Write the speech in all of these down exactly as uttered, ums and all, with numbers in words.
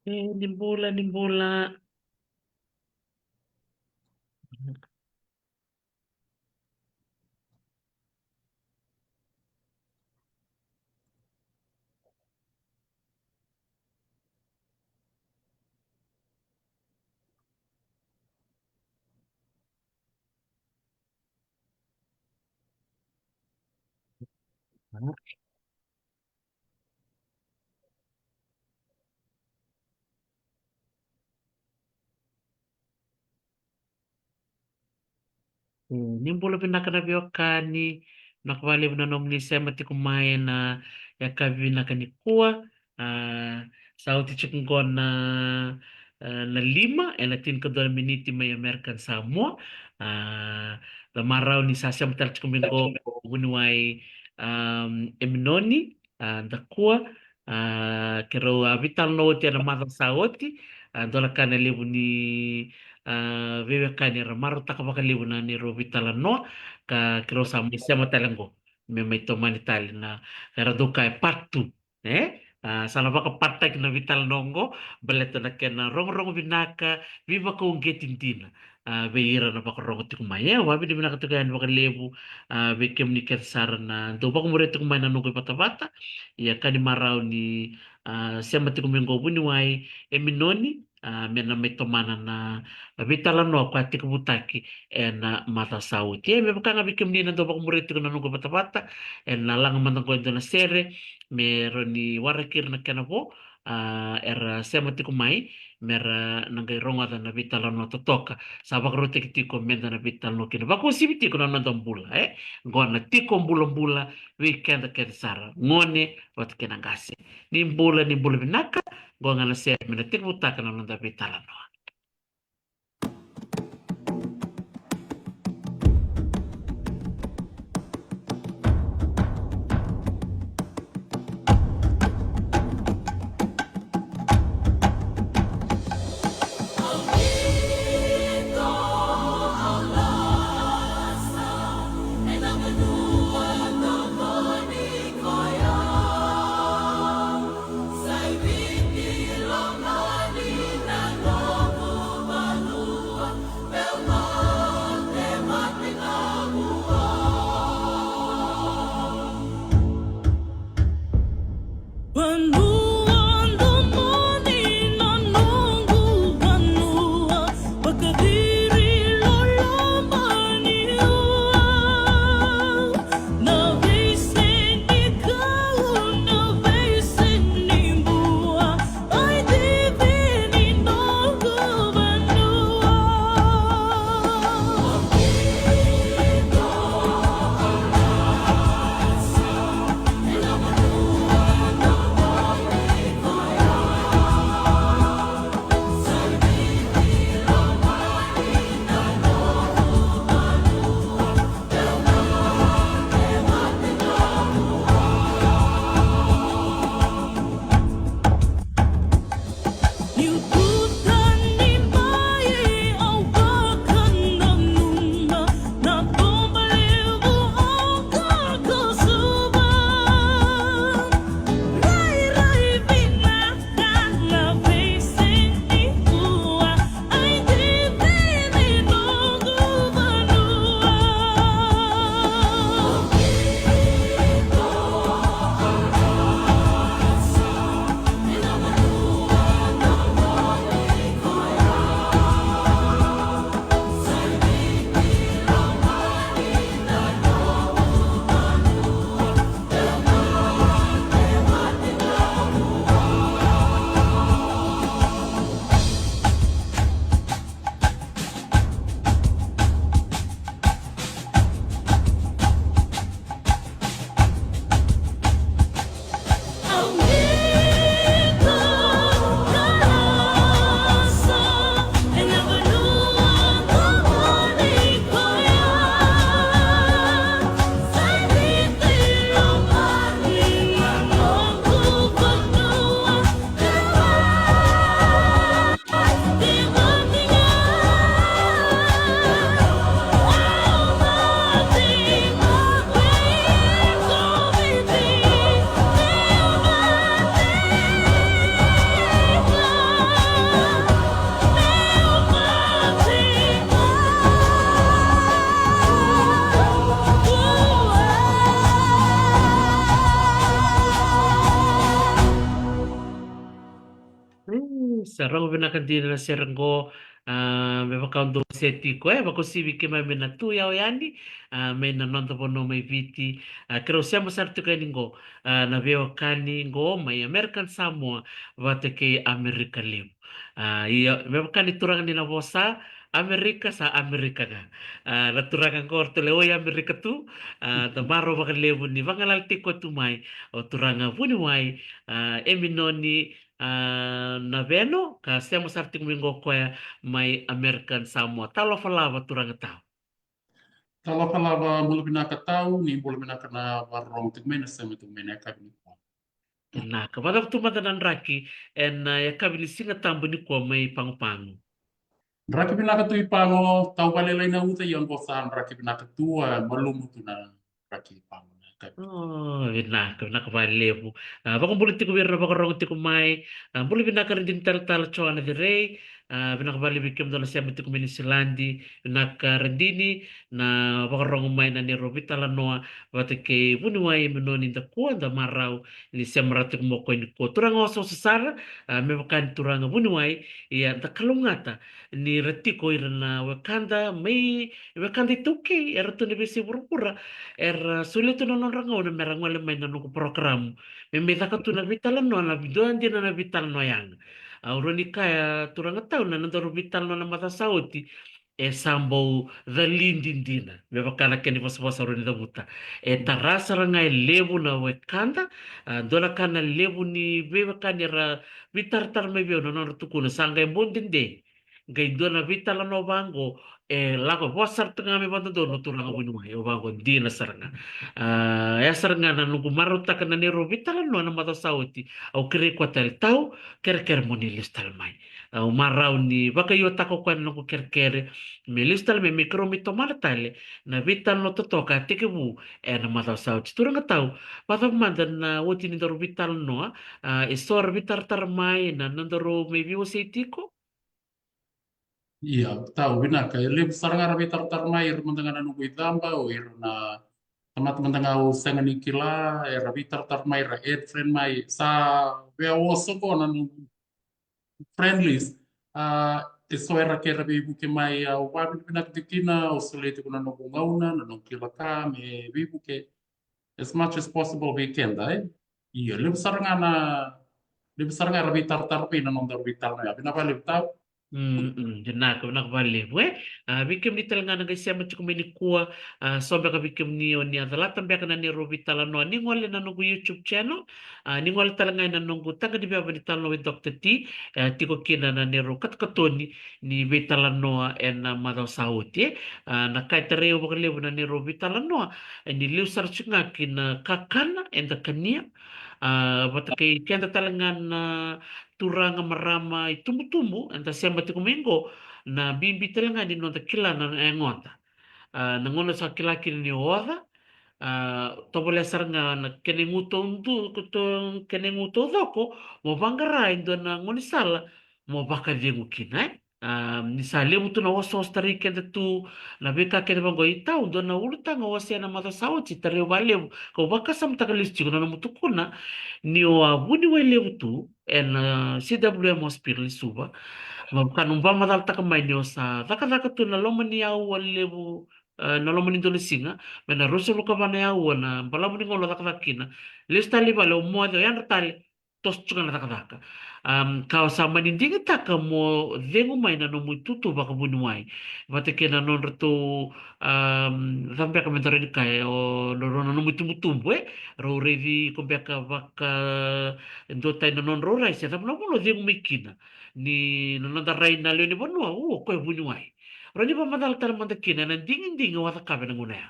E, ni bula, ni bula. E, ni bula vinaka na veiwekani, vinaka vakalevu na nomuni sema tiko mai ena yakavi vinaka nikua. A, sa oti tiko qo na, a, na lima ena tinikadua na miniti mai American Samoa. A, da marau ni sa sema tale tiko mai qo ko vuniwai, a, Eminoni, a, Dakua, a, keirau a veitalanoa oti ena macawa sa oti. A, dua na ka na levu ni, a, veiwekani era marautaka vakalevu na neirau veitalanoa, ka keirau sa mai sema tale qo me mai tomani tale na, era dau kaya part two. E, a, sa na vakapataki na veitalanoa oqo, baleta na kena rogorogo vinaka, veivakauqeti dina, a, vei ira na vakarogo tiko mai. E, au vakavinavinaka tiko yani vakalevu, a, vei kemuni kece sara na dau vakamuria tiko mai na noqu ivatavata. Ia ka ni marau ni, a, sema tiko mai qo vuniwai Eminoni, a, me na mai tomana na veitalanoa ko a tekivutaki ena macawa sa oti. E, me vaka ga vei kemuni na dau vakamuria tiko na noqu ivatavata, ena laga mada qo e dua na sere me rawa ni waraki ira na kena vo, a, era sema tiko mai, me ra na qai rogoca na veitalanoa totoka sa vakarautaki tiko me da na veitalanoa kina. Vakauasivi tiko na noda bula, e? Qo na tiko bulabula vei keda kece sara, gone vata kei na qase. Ni bula, ni bula vinaka. Qo ga na sere me na tekivutaka na noda veitalanoa. Vanua domoni na noqu vanua, vakaciri loloma ni ua. Na veiseni kau, na veiseni bua, ai cici ni noqu vanua. Sa rogo vinaka dina na sere qo, a, me vaka au dau se tiko, e, vakauasivi keimami na tu yau yani, a, mai na noda vanua mai Viti, a, keirau sema sara tiko yani qo, a, na veiwekani qo mai American Samoa vata kei Amerika Levu. A, ia, me vaka ni turaga ni na vosa, Amerika sa Amerika ga. A, na turaga qo ratou le oi Amerika tu, a, da marau vakalevu ni vagalala tiko tu mai, o turaga vuniwai, a, Eminoni, a, na veno, ka sema sara tiko mai qo koya mai American Samoa. Talofa lava turaga tau. Talofa lava, bula vinaka tau, ni bula vinaka na vakarorogo tiko mai na sema tiko mai na yakavi nikua. Vinaka, vakacava tu mada na draki ena yakavi ni Siga Tabu nikua mai Pagopago? Draki vinaka tu i Pago, tau valelai na uca, ia qo sa draki vinaka tu, a, malumu tu na draki i Pago na yakavi. O, vinaka, vinaka vakalevu. A, vakabula tiko vei ira na vakarorogo tiko mai. A, bula vinaka Radini Talatala Joana Cerei. A, vinaka vakalevu vei kemudou na sema tiko mai Niusiladi. Vinaka Radini na vakarorogo mai na neirau veitalanoa vata kei vuniwai Eminoni Dakua, da marau ni sema ra tiko mai o koya nikua. Turaga osaosa sara, a, me vaka ni turaga vuniwai, ia da kalougata ni ra tiko ira na wekada mai, wekada iTaukei, eratou na veiyasai vuravura, era solia tu na nodra gauna me ra gole mai na noqu porokaramu me mai caka tu na veitalanoa, na dua dina na veitalanoa yaga. Au rawa ni kaya turaga tau na nodaru veitalanoa na macawa sa oti, e sa bau calidi dina, me vaka na kena ivosavosa au rawa ni cavuta. E tara sara ga e levu na wekada, a, dua na ka na levu ni veiwekani era veitaratara mai vei au na nodra tukuna, sa qai bau dede qai dua na veitalanoa vaqo, e lako vosa sara tu ga me vakadodonu na turaga vuniwai, o vaqo dina sara ga. A, e sara ga na noqu marautaka na neirau veitalanoa na macawa sa oti, au kerei koya tale tau, kerekere mo ni lesu tale mai. Au marau ni vakaiotaka o koya na noqu kerekere me lesu tale mai, me keirau mai tomana tale na veitalanoa totoka a tekivu ena macawa sa oti. Turaga tau, vakacava mada na oti ni daru veitalanoa, a, e so era veitaratara mai na nodaru mai veiwasei tiko? Ia, tau vinaka, e levu sara ga era veitaratara mai, ira mada ga na noqu icaba, o ira na tamata mada ga au sega ni kila, era veitaratara mai, era add friend mai, sa via oso qo na noqu friend list. A, e so era kere veivuke mai, au vakavinavinaka tiko kina, au solia tiko na noqu gauna, na noqu kila ka me veivuke as much as possible vei keda, e. Ia, levu sara ga na, levu sara ga era veitaratara mai na nodaru veitalanoa, ia, vinaka vakalevu tau. Mm, mm, vinaka, vinaka vakalevu, e. A, vei kemuni tale ga na qai sema tiko mai nikua, a, so beka vei kemuni o ni a calata beka na neirau veitalanoa, ni gole na noqu YouTube channel, a, ni gole tale ga ena noqu taqa ni veva ni talanoa with Doctor T, e, tiko kina na neirau katakatoni ni veitalanoa ena macawa sa oti, e. A, na ka e tarai au vakalevu na neirau veitalanoa, e, ni liu sara tiko ga ki na kakana eda kania, a, vata kei keda tale ga na turaga, marama itubutubu eda sema tiko mai qo, na bibi tale ga ni noda kila na yagoda. A, na gauna sa kila kina ni oca, a, tovolea sara ga na kena igu taudu, ko to-, kena igu taucoko, mo vaqara e dua na gaunisala mo vakacegu kina, e. A, ni sa levu tu na osooso tarai keda tu, na veika kece vaqo, i tau, dua na ulutaga au wasea na macawa sa oti, tarai au vakalevu, kau vakasamataka lesu tiko na nomu tukuna ni o a vuniwai levu tu ena, a, C W M Hospital i Suva. Me vaka nomu vakamacalataka mai ni o sa cakacaka tu na loma ni aua levu, e, na loma ni dua na siga, mai na ruasagavulu ka va na aua na balavu ni gauna o cakacaka kina. Lesu tale i vale, o moce, o yadra tale, toso tu ga na cakacaka. Am, ka o sa mani digitaka mo cegu mai na nomu itutu vakavuniwai vata kei na nodratou, am, cava beka me da rawa ni kaya, o rau na nomu itubutubu, e, rau raici iko beka vaka e dua tani na nodrau rai, se cava na vanua o cegu mai kina, ni na noda rai na lewe ni vanua, o, o koya vuniwai. Rawa ni vakamacala tale mada kina ena digidigi o a cakava ena gauna ya.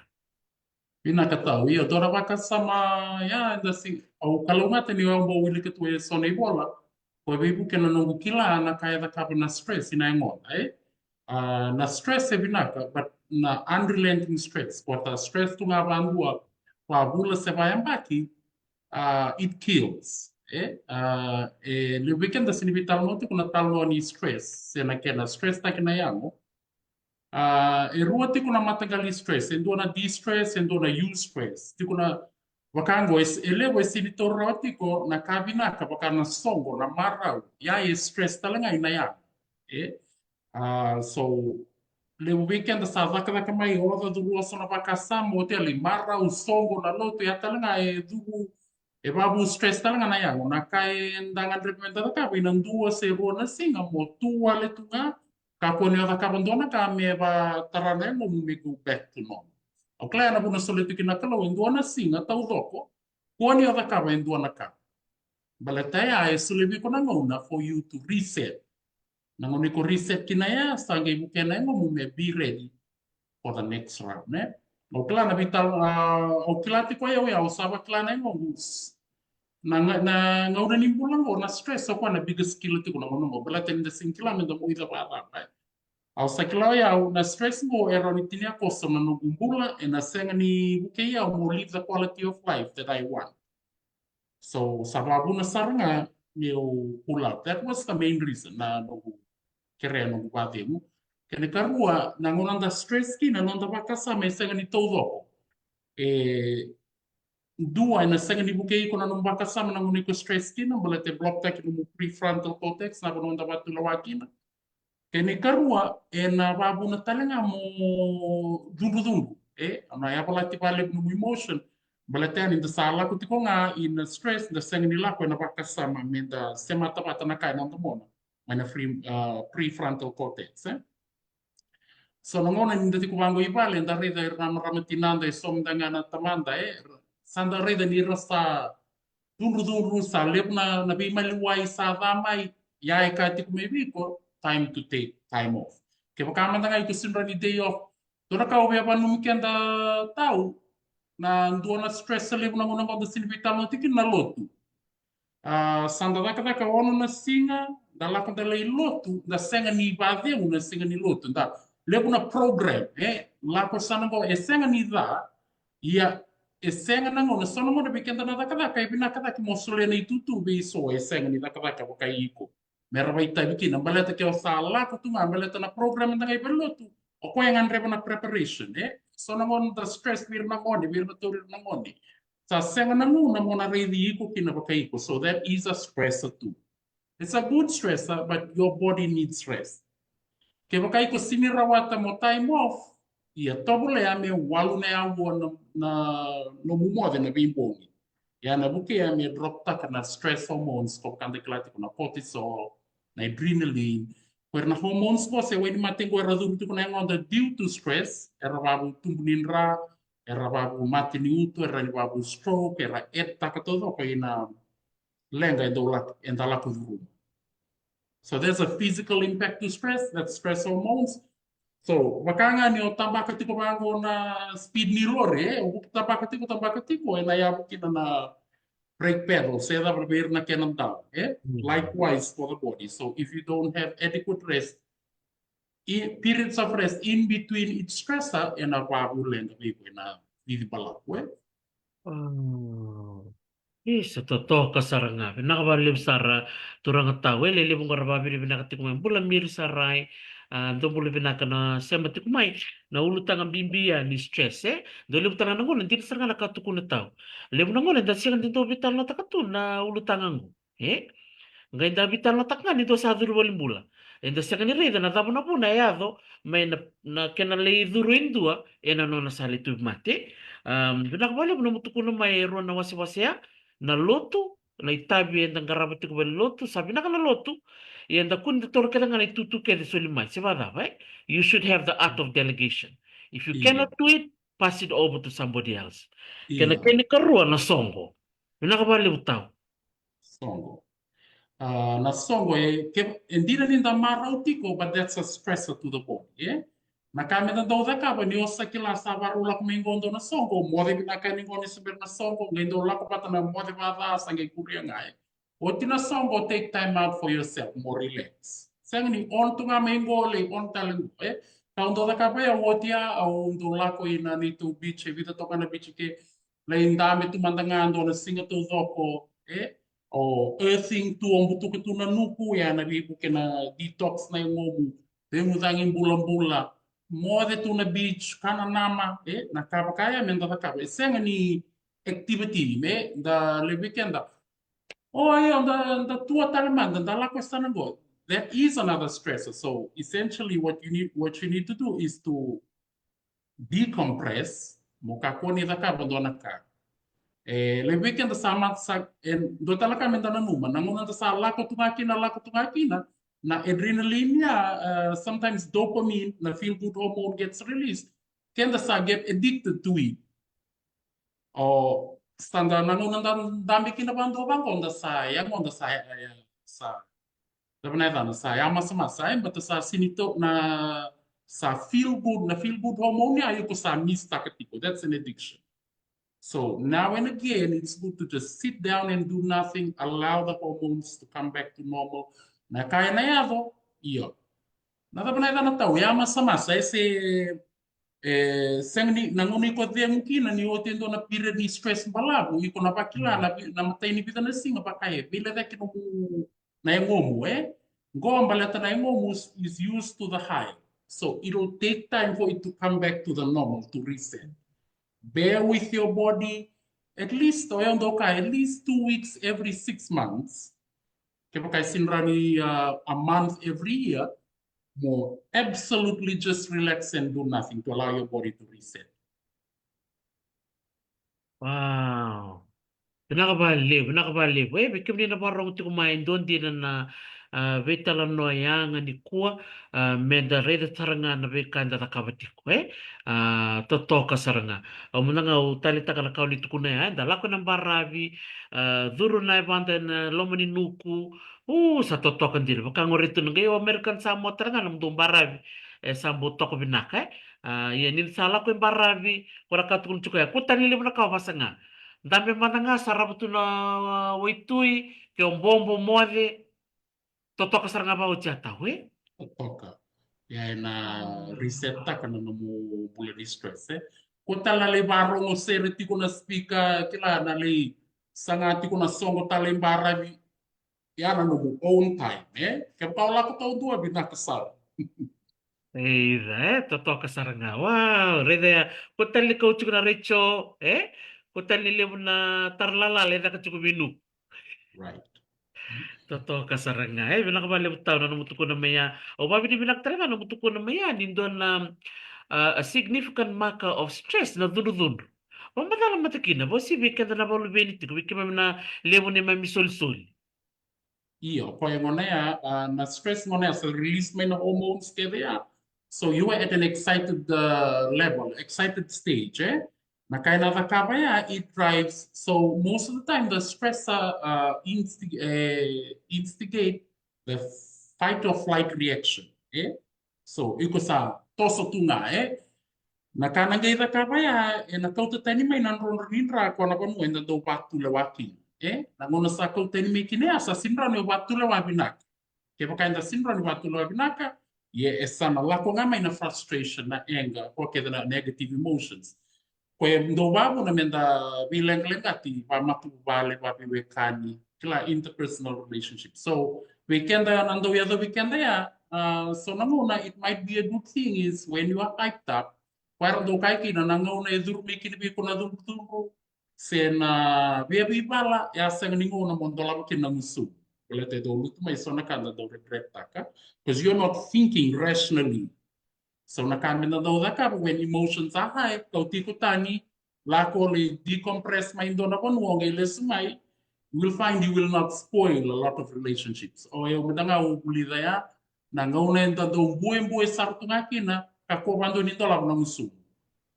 Vinaka tau, ia, dua na vakasama, ia, eda si-, au kalougata ni au bau wilika tu e so na ivola, ko veivuke na noqu kila na ka e cakava na stress ina yagoda, e? A, na stress e vinaka, but na unrelenting stress, ko ta stress tu ga vakadua, vakavula se vakayabaki, a, it kills, e? A, e levu vei keda sega ni veitalanoa tiko na talanoa ni stress, se na kena stress taki na yago. A, e rua tiko na mataqali stress, e dua na distress, e dua na eustress. Tiko na, Vaka oqo, e levu e sini taura rawa tiko na ka vinaka, vaka na soqo, na marau. Ia e stress tale ga i na yago. E? A, so, levu vei keda sa cakacaka mai, oca, curu oso na vakasama, oti ali marau, soqo, na lotu, ia tale ga e curu, e vavu stress tale ga na yago. Na ka eda gadreva meda cakava i na dua se rua na siga, mo tu wale tu ga, kakua ni o cakava dua na ka me vatara na yagomu me go back to normal. Au kila ya na vuna solia tu kina na Kalou e dua na siga taucoko, kua ni o cakava e dua na ka. Baleta ya e solia vei iko na gauna for you to reset. Na gauna iko reset kina ya, sa qai vukea na yagomu me be ready for the next round, ne? Au kila na vital, a, au kila tiko ya, au sa vakila na yagoqu. Na, na gauna ni bula qo, na stress o koya na biggest killer tiko na gauna qo. Baleta ni da sega ni kila meda moica vakacava, e. Au sa kila o yau na stress qo e rawa ni tini yakoso na noqu bula, ena sega ni vukei au mo live the quality of life that I want. So, sa vavuna sara ga meu pull out. That was the main reason na noqu kerea noqu vacegu. Kena karua, na gauna da stress kina, na noda vakasama e sega ni taucoko. E dua, ena sega ni vukei iko na nomu vakasama na gauna iko stress kina, baleta e block taki nomu prefrontal cortex, na vanua da vatulewa kina. Kena karua, ena vavuna tale ga mo cudrucudru, e, na yavalati valevu nomu emotion. Baleta yani da sa lako tiko ga ina stress, da sega ni lako ena vakasama meda semata vata na ka ena domona mai na free, uh, prefrontal cortex, e. So na gauna ni da tiko vaqo i vale, da raica ira na marama tinada e so mada ga na tamada, e, sa da raica ni ra sa cudrucudru, sa levu na, na veimaliwai sa ca mai, ia e kaya tiko mai vei iko, time to take time off. Kevaka mada ga iko sega ni rawa ni day off, dua na ka au via vanumi keda tau, na dua na stress levu na gauna qo da sega ni veitalanoa tiko kina na lotu. A, sa da cakacaka ono na siga, da lako da lai lotu, da sega ni vacegu na siga ni lotu, da levu na program, e, lako sa na qo, e sega ni ca, ia, e sega na gauna, so na gauna vei keda na cakacaka, e vinaka cake mo solia na itutu vei so, e sega ni cakacaka vaka iko. Me ra vakaitavi kina, baleta ke o sa lako tu ga, baleta na program da qai vale lotu, o koya e gadreva na preparation, e? So na gauna da stress vei ira na gone, vei ira na tauri ira na gone. Sa sega na gauna mo na raici iko kina vaka iko. So that is a stressor too. It's a good stressor, but your body needs rest. Kevaka iko sega ni rawata mo time off, ia tovolea me walu na aua na, na nomu moce na veibogi. Ia na vukea me drop taka na stress hormones, ko vaka da kila tiko na cortisol, na adrenaline. Ko ira na hormones qo se wainimate qo era curu tiko na yagoda due to stress, era vavu tubu ni dra, era vavu mate ni uto, era ni vavu stroke, era add taka taucoko ina leqa e dau lako, e da lako curuma. So there's a physical impact to stress, that's stress hormones. So, vaka ga ni o tabaka tiko vaqo na speed ni lori, e, o tabaka tiko, tabaka tiko, ena yavu kina na brake pedal, se cava vei ira na kena dau, e? Mm. Likewise for the body. So, if you don't have adequate rest, i, periods of rest in between each stressor, ena vavu leqa vei iko, ena cici balavu, e? Mm. Isa, totoka sara ga. Vinaka vakalevu sara, turaga tau. E lelevu qo ra vavinavinaka tiko mai. Bula Miri Sarai, a, dou bula vinaka na sema tiko mai. Na ulutaga bibi ya ni stress, e? Dou levu tale ga na gauna, dina sara ga na ka tukuna tau. Levu na gauna, da sega ni dau veitalanoataka tu na ulutaga qo. E? Qai da veitalanoataka ga ni dua sa curu valenibula. Eda sega ni raica na cava na vuna e yaco mai na, na kena lai curu e dua ena nona sa lai tauvimate. Am, vinaka vakalevu nomu tukuna mai e rua na wasewase ya, na lotu, na itavi eda qarava tiko vale lotu, sa vinaka na lotu, ia eda kua ni da taura kece ga na itutu kece soli mai, se vakacava, e? You should have the art of delegation. If you cannot do it, pass it over to somebody else. Kena, kena karua na soqo. Vinaka vakalevu tau. Soqo. A, na soqo e, ke, e dina ni da marau tiko, but that's a stressor to the body, e? Na ka me da dau cakava, ni o sa kila sa varau lako mai qo dua na soqo, moce vinaka yani qo ni se bera na soqo, qai dau lako vata na moce vaca, sa qai kuria ga, e. Oti na soqo, take time out for yourself, mo relax. Sega ni on tu ga mai qo, lai on tale qo, e? Ka au dau cakava ya, oti ya, au dau lako ina neitou beach, e vica toka na beach ke, lai dabe tu mada ga dua na siga taucoko, e? O earthing tu, o butuka tu na nuku, ya na veivuke na detox na yagomu, veimucagi bulabula, moce tu na beach, kana nama, e? Na ka vaka ya me da cakava. E sega ni activity, me da levu vei keda. O, io, da, da tua tale mada, da lako e sa na qo. That is another stressor. So essentially what you need, what you need to do is to decompress, mo kakua ni cakava dua na ka. E levu vei keda sa mata sa, e dua tale ka me da nanuma, na gauna da sa lako tu ga kina, lako tu ga kina, na adrenaline ya, uh, sometimes dopamine, na feel good hormone gets released. Keda sa get addicted to it. O, sa da na gauna da dabe kina vakadua vaqo, da sa yago, da sa ya, ya, sa, da vana yacana, sa ya masamasa, e, bata sa sini to na, sa feel good, na feel good hormone ya, iko sa miss taka tiko. That's an addiction. So now and again, it's good to just sit down and do nothing, allow the hormones to come back to normal. Na ka ena yaco, io. Na cava na yacana tau, ya masamasa, e se, e, sega ni, na gauna iko cegu kina ni oti e dua na period ni stress balavu, iko na vakila na vi-, na matai ni vica na siga vaka e veilecayaki nomu, na yagomu, e? Qo baleta na yagomu is, is used to the high. So it'll take time for it to come back to the normal, to reset. Bear with your body, at least, o yau dau kaya, at least two weeks every six months. Kevaka e sini rawa ni, uh, a month every year, mo absolutely just relax and do nothing to allow your body to reset. Wow. Vinaka vakalevu, vinaka vakalevu. E, vei kemuni na vakarorogo tiko mai, dua dina na, a, veitalanoa yaga nikua, a, meda raica sara ga na veika eda cakava tiko, e? A, totoka sara ga. Au mada ga au taleitaka na ka o ni tukuna ya, eda lako ena baravi, a, curu na yavada ena loma ni nuku, u, sa totoka dina. Vaka qori tu na qai o American Samoa tale ga na nomudou baravi, e sa bau toka vinaka, e? A, ia ni sa lako e baravi, ko ra ka tukuna tiko ya, ko tani levu na ka o vasaga. Dabe mada ga, sarava tu na, a, waitui, ke o bobo moce, totoka sara ga vakaoti ya tau, e? Totoka. Ia ena reset taka na nomu bula ni stress, e? Ko tale na lai varogo sere tiko na speaker, kila na lai saga tiko na soqo tale i baravi. Ia na nomu own time, e? Kevaka o lako taudua vinaka sara. Eira, e? Totoka sara ga. Wow, raica ya. Ko tale ni kau tiko na retio, e? Ko tale ni levu na taralala e caka tiko vei nuku. Right. Totoka sara ga. E, vinaka vakalevu tau na nomu tukuna mai ya. Au vakavinavinaka tale ga na nomu tukuna mai ya ni dua na, a, a significant marker of stress na cudrucudru. Vakamacala mada kina, vakauasivi vei keda na vakaluveni tiko, vei keimami na levu neimami isolisoli. Io, koya gona ya, a, na stress gona ya sa release mai na hormones kece ya. So you were at an excited, uh, level, excited stage, e? Na ka ena cakava ya, it drives. So most of the time the stressor, uh, insti-, eh, instigate the fight or flight reaction, e? So iko sa toso tu ga, e? Na ka na qai cakava ya, ena kauta tani mai na drodro ni dra ko na vanua eda dau vatulewa kina, e? Na gauna sa kau tani mai kina ya, sa sini rawa ni o vatulewa vinaka. Kevaka eda sini rawa ni vatulewa vinaka, ia e sa na lako ga mai na frustration, na anger, ko kece na negative emotions. Koya e dau vakavuna meda veileqaleqati vakamatavuvale, vakaveiwekani, kila, interpersonal relationship. So vei keda na dau yacovi keda ya, a, so na gauna it might be a good thing is when you are hyped up, koya era dau kaya kina na gauna e curu mai kina vei iko na cudrucudru se na viaveivala, e a sega ni gauna mo dolava kina na gusu. Baleta e dau lutu mai so na ka da dau regret taka, because you're not thinking rationally. So na ka me da dau cakava when emotions are high, kauti iko tani, lako lai decompress mai dua na vanua, o qai lesu mai, you will find you will not spoil a lot of relationships. O yau mada ga au vulica ya, na gauna eda dau buebue sara tu ga kina, kakua vakadua ni dolava na gusu.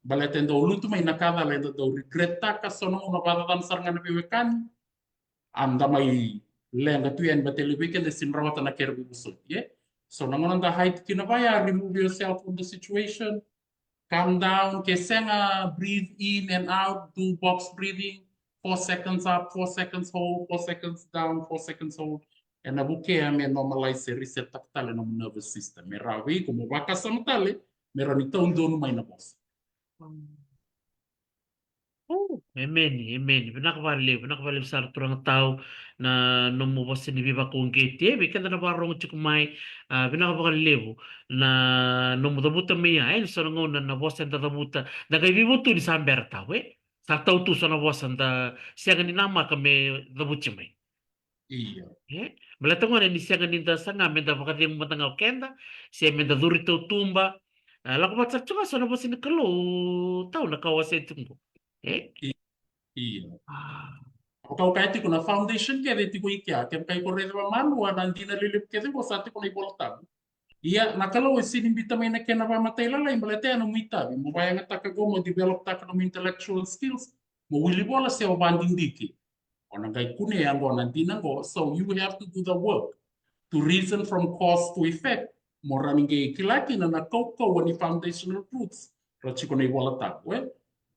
Baleta e dau lutu mai na ka cala eda dau regret taka, so na gauna vakacacana sara ga na veiwekani, a da mai leqa tu yani, baleta e levu vei keda e sini rawata na kere veivosoti, e? So na gauna da hide kina vaya, remove yourself from the situation, calm down, ke sega, breathe in and out, do box breathing, four seconds up, four seconds hold, four seconds down, four seconds hold. Ena vukea me normalize, reset taka tale na nomu nervous system. Me rawa vei iko mo vakasama tale, me rawa ni taudonu mai na vosa. O, emeni, emeni. Vinaka vakalevu, vinaka vakalevu sara turaga tau na nomu vosa ni veivakauqeti, e, vei keda na vakarorogo tiko mai, a, vinaka vakalevu na nomu cavuta mai ya, e, ni so na gauna na vosa eda cavuta, da qai veivutuni sa bera tau, e. Sa tau tu so na vosa da sega ni namaka me cavuti mai. Io. E? Baleta gona ni sega ni da saga me da vakacegu mada ga o keda, se me da curu i tautuba. A, lako vata sara tu ga so na vosa ni Kalou, tau na ka o wasea tiko qo. E? I-, io. A. Au kaya tiko na foundation kece tiko i kea, kevaka iko raica vakamalua na dina lelevu kece qo sa tiko na iVola Tabu. Ia, na Kalou e sega ni biuta mai na kena vakamatailalai, baleta ya nomu itavi. Mo vakayagataka qo, mo developtaka nomu intellectual skills, mo wili vola se o vakadidike. O na qai kunea qo na dina qo, so you have to do the work to reason from cause to effect. Mo rawa ni qai kila kina na kaukauwa ni foundational truths ra tiko na iVola Tabu, e?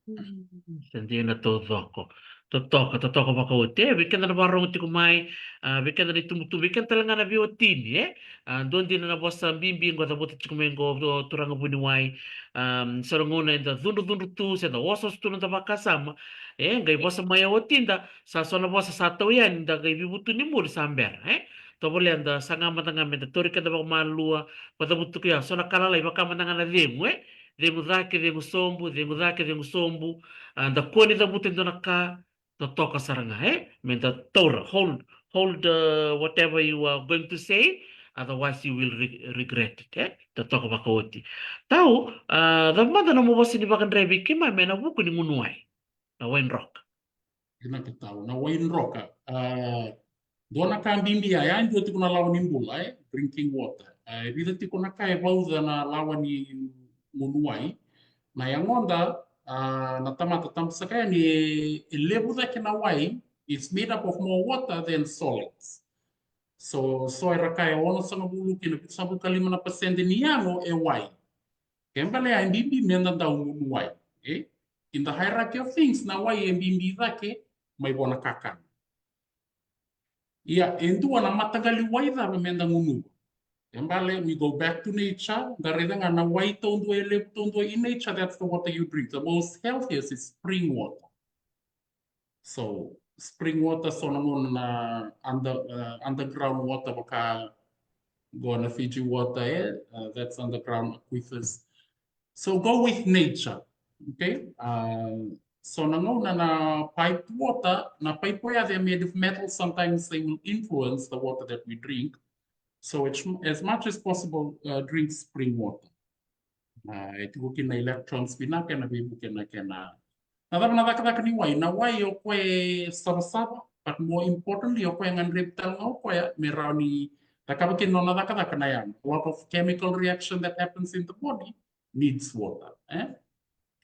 Mm, sa dina taucoko. Totoka, totoka vakaoti. E, vei keda na vakarorogo tiko mai, a, vei keda na itubutubu, vei keda tale ga na veiwatini, e? A, dua dina na vosa bibi qo cavuta tiko mai qo, o turaga vuniwai. A, so na gauna eda cudrucudru tu, se da osooso tu na noda vakasama. E, qai vosa mai o watida, sa so na vosa sa tau yani, da qai veivutuni muri sa bera, e? Tovolea da saga mada ga me da tauri keda vakamalua, vakacavuta tiko ya, so na ka lalai, vaka mada ga na cegu, e? Cegu cake, cegu sobu, cegu cake, cegu sobu. A, da kua ni cavuta e dua na ka, totoka sara ga, e? Me da taura, hold, hold, uh, whatever you are going to say, otherwise you will re-, regret it, e? Totoka vakaoti. Tau, a, cava mada nomu vosa ni vakadre vei keimami ena vuku ni gunu wai, na wai droka. Vinaka tau, na wai droka. A, dua na ka bibi ya, ya e dua tiko na lawa ni bula, e, drinking water. A, e vica tiko na ka e vauca na lawa ni gunu wai. Na yagoda, a, na tamata tabu saka yani, e, e levu cake na wai, it's made up of more water than solids. So, so era kaya onosagavulu ki na vitusagavulu ka lima na pasede ni yago e wai. Kena ibalebale ya e bibi me da dau gunu wai, e? In the hierarchy of things, na wai e bibi cake mai vua na kakana. Ia, e dua na mataqali wai cava me da gunuva? Kena ibalebale, we go back to nature, da raica ga na wai taudua e levu taudua in nature, that's the water you drink. The most healthiest is spring water. So, spring water, so na gauna na under, uh, underground water vaka qo na Fiji water, e? Uh, that's underground aquifers. So, go with nature, okay? Uh, so na gauna na pipe water, na pipe water, they're made of metal, sometimes they will influence the water that we drink. So, it's, as much as possible, uh, drink spring water. A, e tiko kina na electrons vinaka ena veivuke na kena. Na cava na cakacaka ni wai? Na wai o koya e savasava, but more importantly, o koya e gadrevi tale ga o koya me rawa ni cakava kina nona cakacaka na yago. A lot of chemical reaction that happens in the body needs water, e?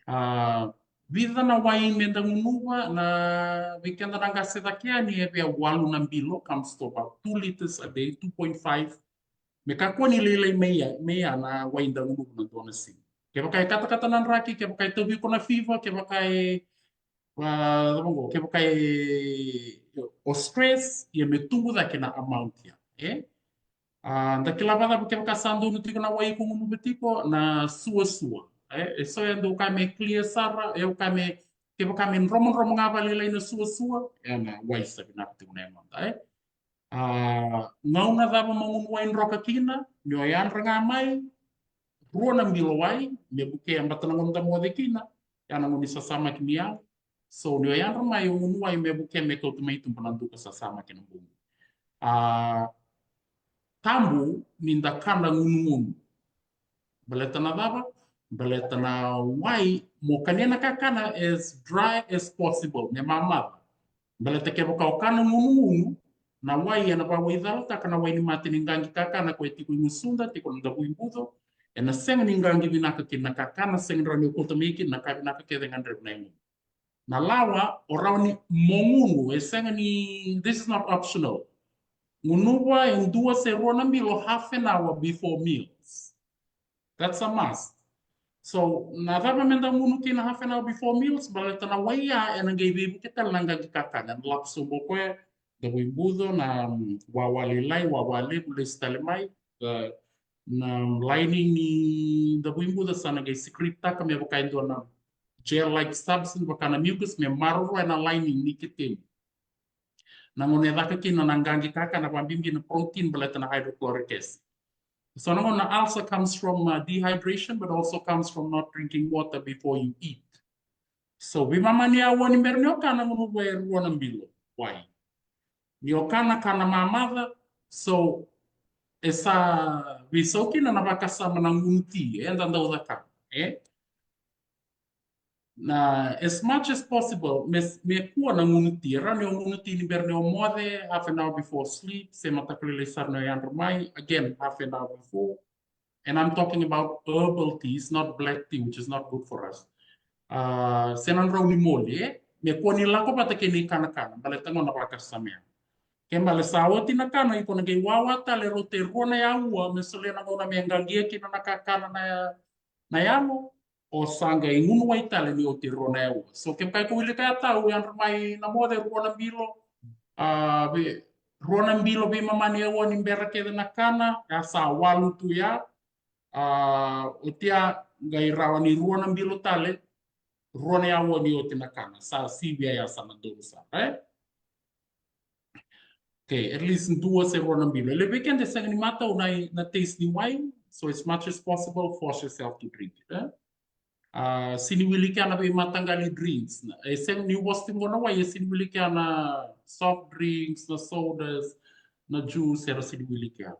A, vica na wai me da gunuva, na, vei keda na qase cake yani e via walu na bilo, comes to about two liters a day, two point five. Me kakua ni lailai mai ya, mai ya na wai da gunuva na dua na siga. Kevaka e katakata na draki, kevaka e tauvi iko na fiva, kevaka e, a, cava qo, kevaka e o stress, ia me tubu cake na amount ya, e? A, da kila vakacava kevaka sa donu tiko na wai iko gunuva tiko, na suasua, e? E so ya dau kaya me clear sara, e o kaya me, kevaka me dromodromo ga vakalailai na suasua, e na wai sa vinaka tiko na yagoda, e? A, gauna cava mo gunu wai droka kina? Ni o yadra ga mai, rua na bilo wai, me vukea, baleta na gauna da moce kina ya na gauna ni sasamaki ni yago. So, ni o yadra mai o gunu wai me vukea me kauta mai tuba na duka sasamaki na bogi. A, tabu ni da kana gunugunu. Baleta na cava? Baleta na wai, mo kania na kakana as dry as possible, me mamaca. Baleta kevaka o kana gunugunu, na wai ena vawaicalataka na wai ni mate ni qaqi kakana ko e tiko i gusuda, tiko na davui buco, ena sega ni qaqi vinaka kina na kakana, sega ni rawa ni o kauta mai kina na ka vinaka kece e gadrevi na yagoda. Na lawa, o rawa ni mo gunu, e sega ni, this is not optional. Gunuva e dua se rua na bilo half an hour before meals. That's a must. So, na cava me da gunu kina half an hour before meals, baleta na wai ya ena qai veivuke tale na qaqi kakana, ena lako sobu o koya, davui buco, na, mm, wawa lailai, wawa levu, lesu tale mai, the, na lining ni davui buco sa na qai secrete-taka me vaka e dua na gel-like substance, vaka na mucus, me maroroi na lining ni keteni. Na gauna e caka kina na qaqi kakana, vakabibi na protein, baleta na hydrochloric acid. So na gauna na ulcer comes from, uh, dehydration, but also comes from not drinking water before you eat. So veimama ni aua ni bera ni o kana, gunuva e rua na bilo wai. Ni o kana, kana mamaca. So e sa veisau kina na vakasama na gunu ti eda dau cakava, e? Na as much as possible, me, me kua na gunu ti, e rawa ni o gunu ti ni bera ni o moce, half an hour before sleep, se mataka lailai sara ni o yadra mai, again, half an hour before. And I'm talking about herbal teas, not black tea, which is not good for us. Uh, se na drau ni moli, e? Me kua ni lako vata kei na ikanakana, baleta gona vakasama ya. Ke bale sa oti na kana, iko na qai wawa tale, rauta e rua na yaua, me solia na gauna me qaqia kina na kakana na, na yago, o sa qai gunu wai tale ni oti e rua na yaua. So kevaka iko wilika ya, tau, yadra mai na moce, rua na bilo, a, ve, rua na bilo veimama ni aua ni bera kece na kana, ya sa walu tu ya. A, oti ya qai rawa ni rua na bilo tale, rua na yaua ni oti na kana, sa sivia ya, sa na donu sara, e? Okay, at least dua se rua na bilo. E levu vei keda e sega ni matau na, na taste ni wai, so as much as possible, force yourself to drink it, e? A, sega ni wilika na veimataqali drinks, na, e sega ni, vosa tiko qo na wai, e sega ni wilika na soft drinks, na sodas, na juice, era sega ni wilika.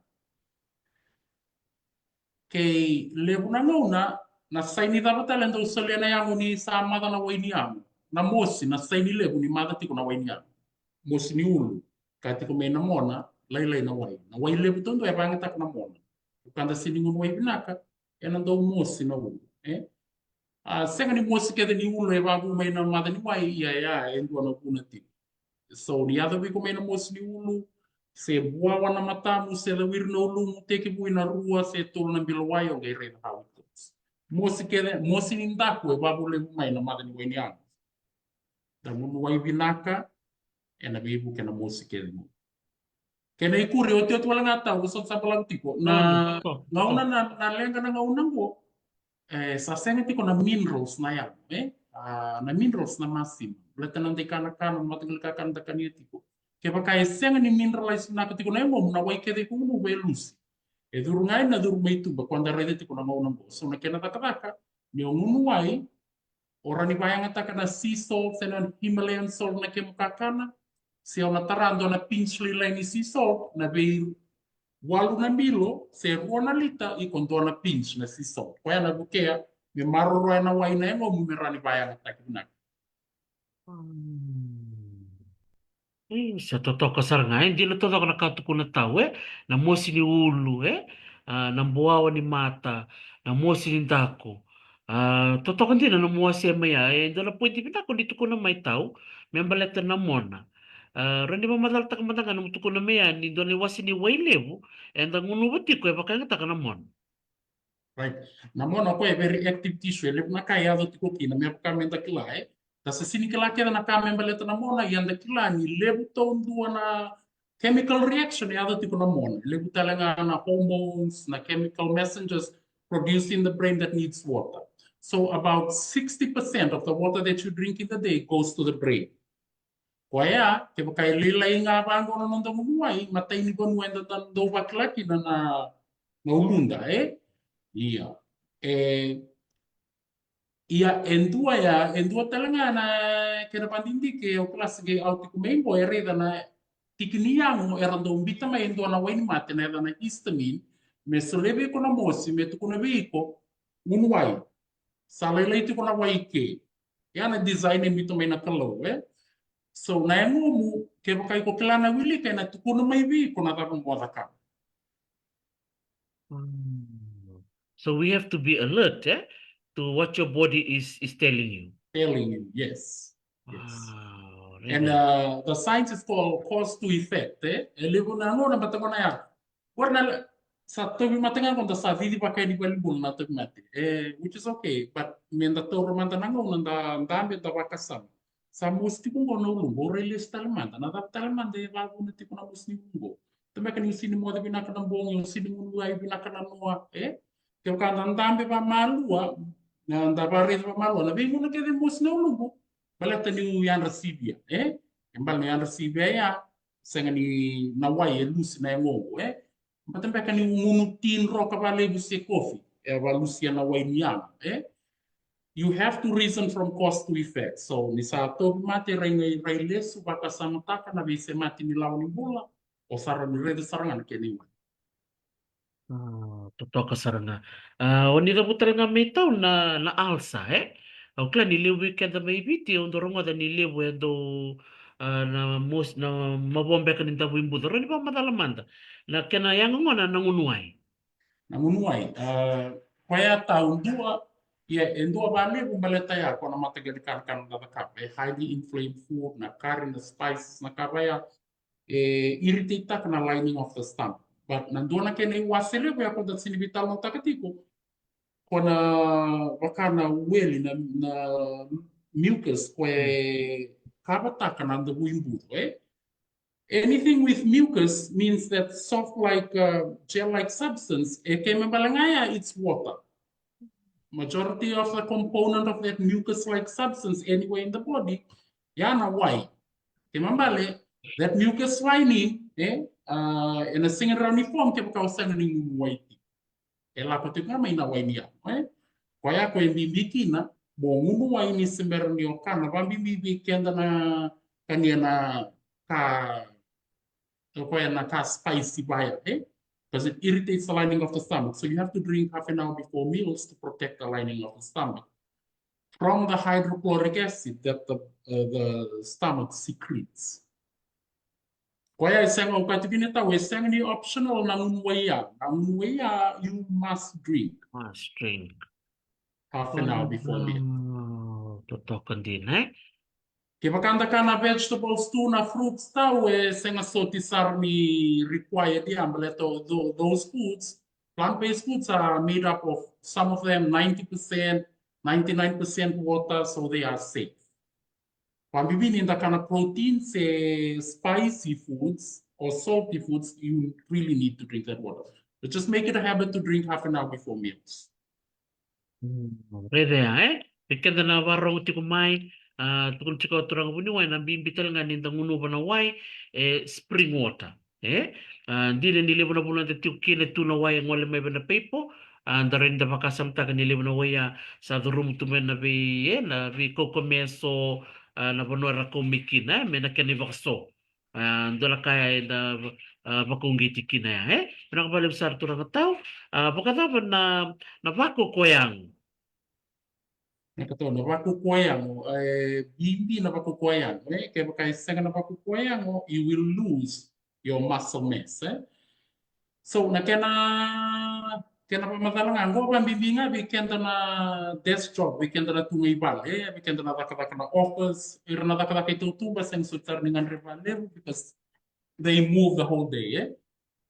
Kei levu na gauna, na saini cava tale e dau solia na yago ni sa maca na wai ni yago? Na mosi, na saini levu ni maca tiko na wai ni yago. Mosi ni ulu, ka tiko mai na mona, lailai na wai. Na wai levu taudua e vakayagataka na mona. Kevaka da sega ni gunu wai vinaka, ena dau mosi na ulu, e? A, sega ni mosi kece ni ulu e vavu mai na maca ni wai, ia, ia, e dua na vuna tiko. So ni yaco vei iko mai na mosi ni ulu, se buawa na matamu, se cawiri na ulumu, tekivu ina rua se tolu na bilo wai, o qai raica how it goes. Mosi kece, mosi ni daku e vavu levu mai na maca ni wai ni yago. Da gunu wai vinaka ena veivuke na mosi kece. Kena ikuri, otioti wale ga, tau, au sa balavu tiko na gauna na, na leqa na gauna qo, e, sa sega tiko na minerals na yago, e? A, na minerals na masima. Baleta na dai kanakana, na mataqali kakana da kania tiko. Kevaka e sega ni mineralize vinaka tiko na yagomu, na wai kece iko gunuva e lusi. E curu ga ina curu mai tuba, ko da raica tiko na gauna qo. So na kena cakacaka, ni o gunu wai, o rawa ni vakayagataka na sea salt se na Himalayan salt na kemu kakana, se o na tara dua na pinch lailai ni sea salt, na vei walu na bilo se rua na lita, iko dua na pinch na sea salt. Koya na vukea me maroroya na wai na yagomu me rawa ni vakayagataki vinaka. Mm. E, sa totoka sara ga, e dina totoka na ka tukuna tau, e? Na mosi ni ulu, e? A, na buawa ni mata, na mosi ni daku. A, totoka dina na nomu wasea mai ya, e dua na poidi vinaka ni tukuna mai tau, me baleta na mona. A, rawa ni vakamacalataka mada ga na nomu tukuna mai ya, ni dua na iwase ni wai levu eda gunuva tiko e vakayagataka na mona. Right. Na mona o koya e very active tissue, e levu na ka e yaco tiko kina, me vaka me da kila, e? Da sa sega ni kila kece na ka me baleta na mona, ia da kila ni levu taudua na chemical reaction e yaco tiko na mona. E levu tale ga na hormones, na chemical messengers produced in the brain that needs water. So about sixty percent of the water that you drink in the day goes to the brain. Koya, kevaka e lailai ga vaqo na noda gunu wai, matai ni vanua eda dau vakila kina na, na uluda, e? Ia. E, ia, e dua ya, e dua tale ga na kena vakadidike, o kila se qai au tiko mai qo, e raica na tiki ni yago era dau bita mai e dua na wai ni mate, na yacana histamine, me solia vei iko na mosi, me tukuna vei iko, gunu wai. Sa lailai tiko na wai ke. Ia na design e bita mai na Kalou, e? So, na yagomu, kevaka iko kila na wilika, ena tukuna mai vei iko na cava mo cakava. Mm. So we have to be alert, e? To what your body is, is telling you. Telling you, yes. Yes. Wow, and, really? Uh, the science is called cause to effect, e? E levu na gauna, baleta gona ya. Qori na le-, sa tauvimate ga qo, da sa cici vaka yani valenibula na tauvimate. E, which is okay, but me da taura mada na gauna, da dabe, da vakasama. Sa mosi tiko qo na uluqu, au rai lesu tale mada, na cava tale mada e vavuna tiko na mosi ni uluqu? Tameka niu sega ni moce vinaka na bogi, au sega ni gunu wai vinaka na noa, e? Kevaka da dabe vamalua, na, da varaica vamalua, na veigauna kece e mosi na uluqu, baleta niu yadra sivia, e? E bale niu yadra sivia ya, sega ni na wai e lusi na yagoqu, e? Baleta beka niu gunu ti droka valevu se kofi, e valusia na wai ni yago, e? you have to reason from cause to effect. So ni sa tauvimate, rai, rai lesu, vakasamataka na veisemati ni lawa ni bula, o sa rawa ni raica sara ga na kena iwai. Ah, totoka sara ga. Ah, o ni cavuta tale ga mai tau na, na ulcer, e? Au kila ni levu vei keda mai Viti, au dau rogoca ni levu e dau, ah, na mos-, na mavoa beka ni davuibuca. Rawa ni vakamacala mada. Na kena yaga gona na gunu wai. Na gunu wai, ah, koya tau dua, ia, e dua valevu baleta ya, ko na mataqali kanakana da cakava, e highly inflamed food, na curry, na spices, na ka vaya, e irritate-taka na lining of the stomach. But na dua na kena iwase levu ya ko da sini veitalanoataka tiko, ko na vaka na weli na, na mucus ko e cover-taka na davuibuco, e? Anything with mucus means that soft like, uh, gel-like substance, e kena ibalebale ga ya, it's water. Majority of the component of that mucus-like substance anywhere in the body, ya na wai. Kena ibalebale, that mucus lining, e, uh, ena sega ni rawa ni form kevaka o sega ni gunu wai tiko. E lako tiko ga mai na wai ni yago, e? Koya ko e bibi kina mo gunu wai ni se bera ni o kana, vabibi vei keda na kania na ka, o koya na ka spicy vaya, e? Because it irritates the lining of the stomach. So you have to drink half an hour before meals to protect the lining of the stomach from the hydrochloric acid that the, uh, the stomach secretes. Koya e sega, au kaya tiko kina tau, e sega ni optional na gunu wai ya. Na gunu wai ya, you must drink. Must drink. Half an hour before meal. Oh, totoka dina, e? Kevaka da kana vegetables tu, na fruits tau, e sega soti sara ni required ya, baleta tho-, those foods, plant-based foods are made up of, some of them, ninety percent, ninety-nine percent water, so they are safe. Vabibi ni da kana protein se spicy foods or salty foods, you really need to drink that water. But just make it a habit to drink half an hour before meals. Mm, raica ya, e? Vei keda na vakarorogo tiko mai, a, tukuna tiko o turaga vuniwai na bibi tale ga ni da gunuva na wai, e, spring water, e? A, dina ni levu na vanua da tiko kina tu na wai e gole mai vei na paipo, a, da rawa ni da vakasamataka ni levu na wai ya sa curuma tu mai na vei, e, na veikaukaua meso, a, na vanua era kau mai kina, e, me na kena ivakaso. A, dua na ka ya eda, a, vakauqeti kina ya, e? Vinaka vakalevu sara turaga tau. A, vakacava na, na vakaukauwa yago? Vinaka tau, na vakaukauwa yago, e, bibi na vakaukauwa yago, e? Kevaka e sega na vakaukauwa yago, you will lose your muscle mass, e? So, na kena, kena vakamacala ga, qo vabibi ga vei keda na desk job, vei keda na tu ga i vale, e, vei keda na cakacaka na office, ira na cakacaka i tautuba, sega soti sara ni gadreva levu, because they move the whole day, e.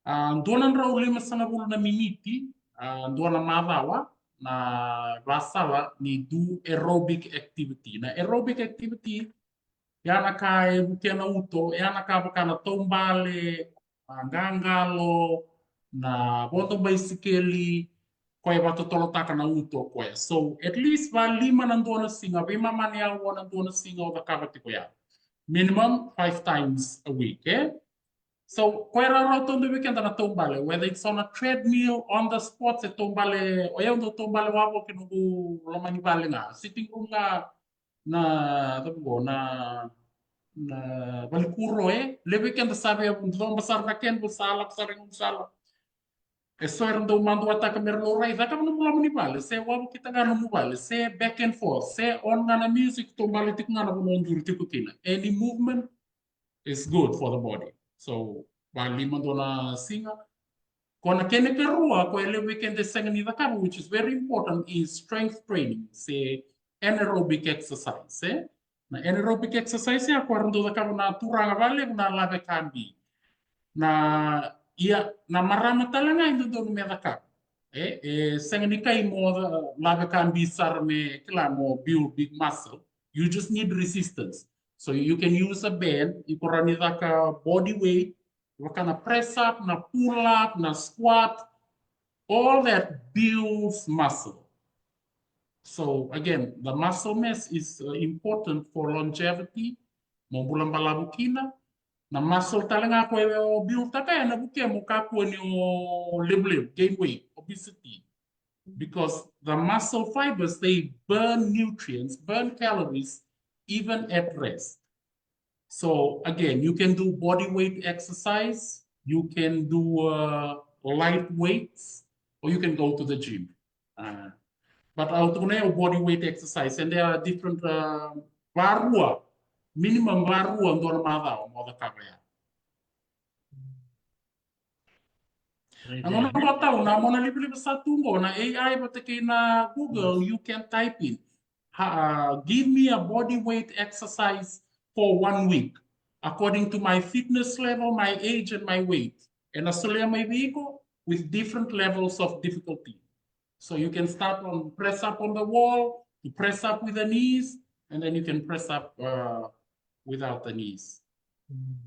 A, dua na drau limasagavulu na miniti, a, dua na macawa, na vasala ni do aerobic activity. Na aerobic activity, ya na ka e vukea na uto, ya na ka vaka na taubale, na qaqalo, na vodo baisikeli, koya e vakatotolotaka na uto o koya. So, at least va lima na dua na siga, veimama ni aua na dua na siga o cakava tiko ya. Minimum five times a week, e? So, koya e rawarawa taucoko vei keda na taubale, whether it's on a treadmill, on the spot, se taubale, o yau dau taubale wavoki noqu loma ni vale ga, sitting room ga, na, cava qo, na, na valikuro, e? Levu vei keda sa via coba sara na kena, sa lako sara i nomu sala. E so era dau maduataka mera laurai, cakava nomu loma ni vale, se wavokita ga nomu vale, se back and forth, se on ga na music, taubale tiko ga na vanua o duri tiko kina. Any movement is good for the body. So, va lima dua na siga. Ko na kena ikarua, ko e levu vei keda e sega ni cakava, which is very important, is strength training, se anaerobic exercise, e? Na anaerobic exercise ya ko era dau cakava na turaga valevu na lave ka bi. Na, ia, na marama tale ga e dodonu me cakava. E, e sega ni kai mo lave ka bi sara me kila mo build big muscle. You just need resistance. So you can use a band, iko rawa ni caka body weight, vaka na press up, na pull up, na squat, all that builds muscle. So again, the muscle mass is, uh, important for longevity, mo bula balavu kina. Na muscle tale ga ko e o build-taka ya na vukea mo kakua ni o levulevu, gain weight, obesity. because the muscle fibers, they burn nutrients, burn calories, even at rest. So again, you can do body weight exercise, you can do uh, light weights, or you can go to the gym. Uh, but au tukuna ya o body weight exercise, and there are different uh, varua, minimum varua dua na macawa mo cakava ya. Na gauna qo tau na mona livaliva sa tu qo na A I vata kei na Google, you can type in, uh, give me a body weight exercise for one week according to my fitness level, my age, and my weight. Ena solia mai vei iko with different levels of difficulty. So you can start on press up on the wall, to press up with the knees, and then you can press up uh, without the knees.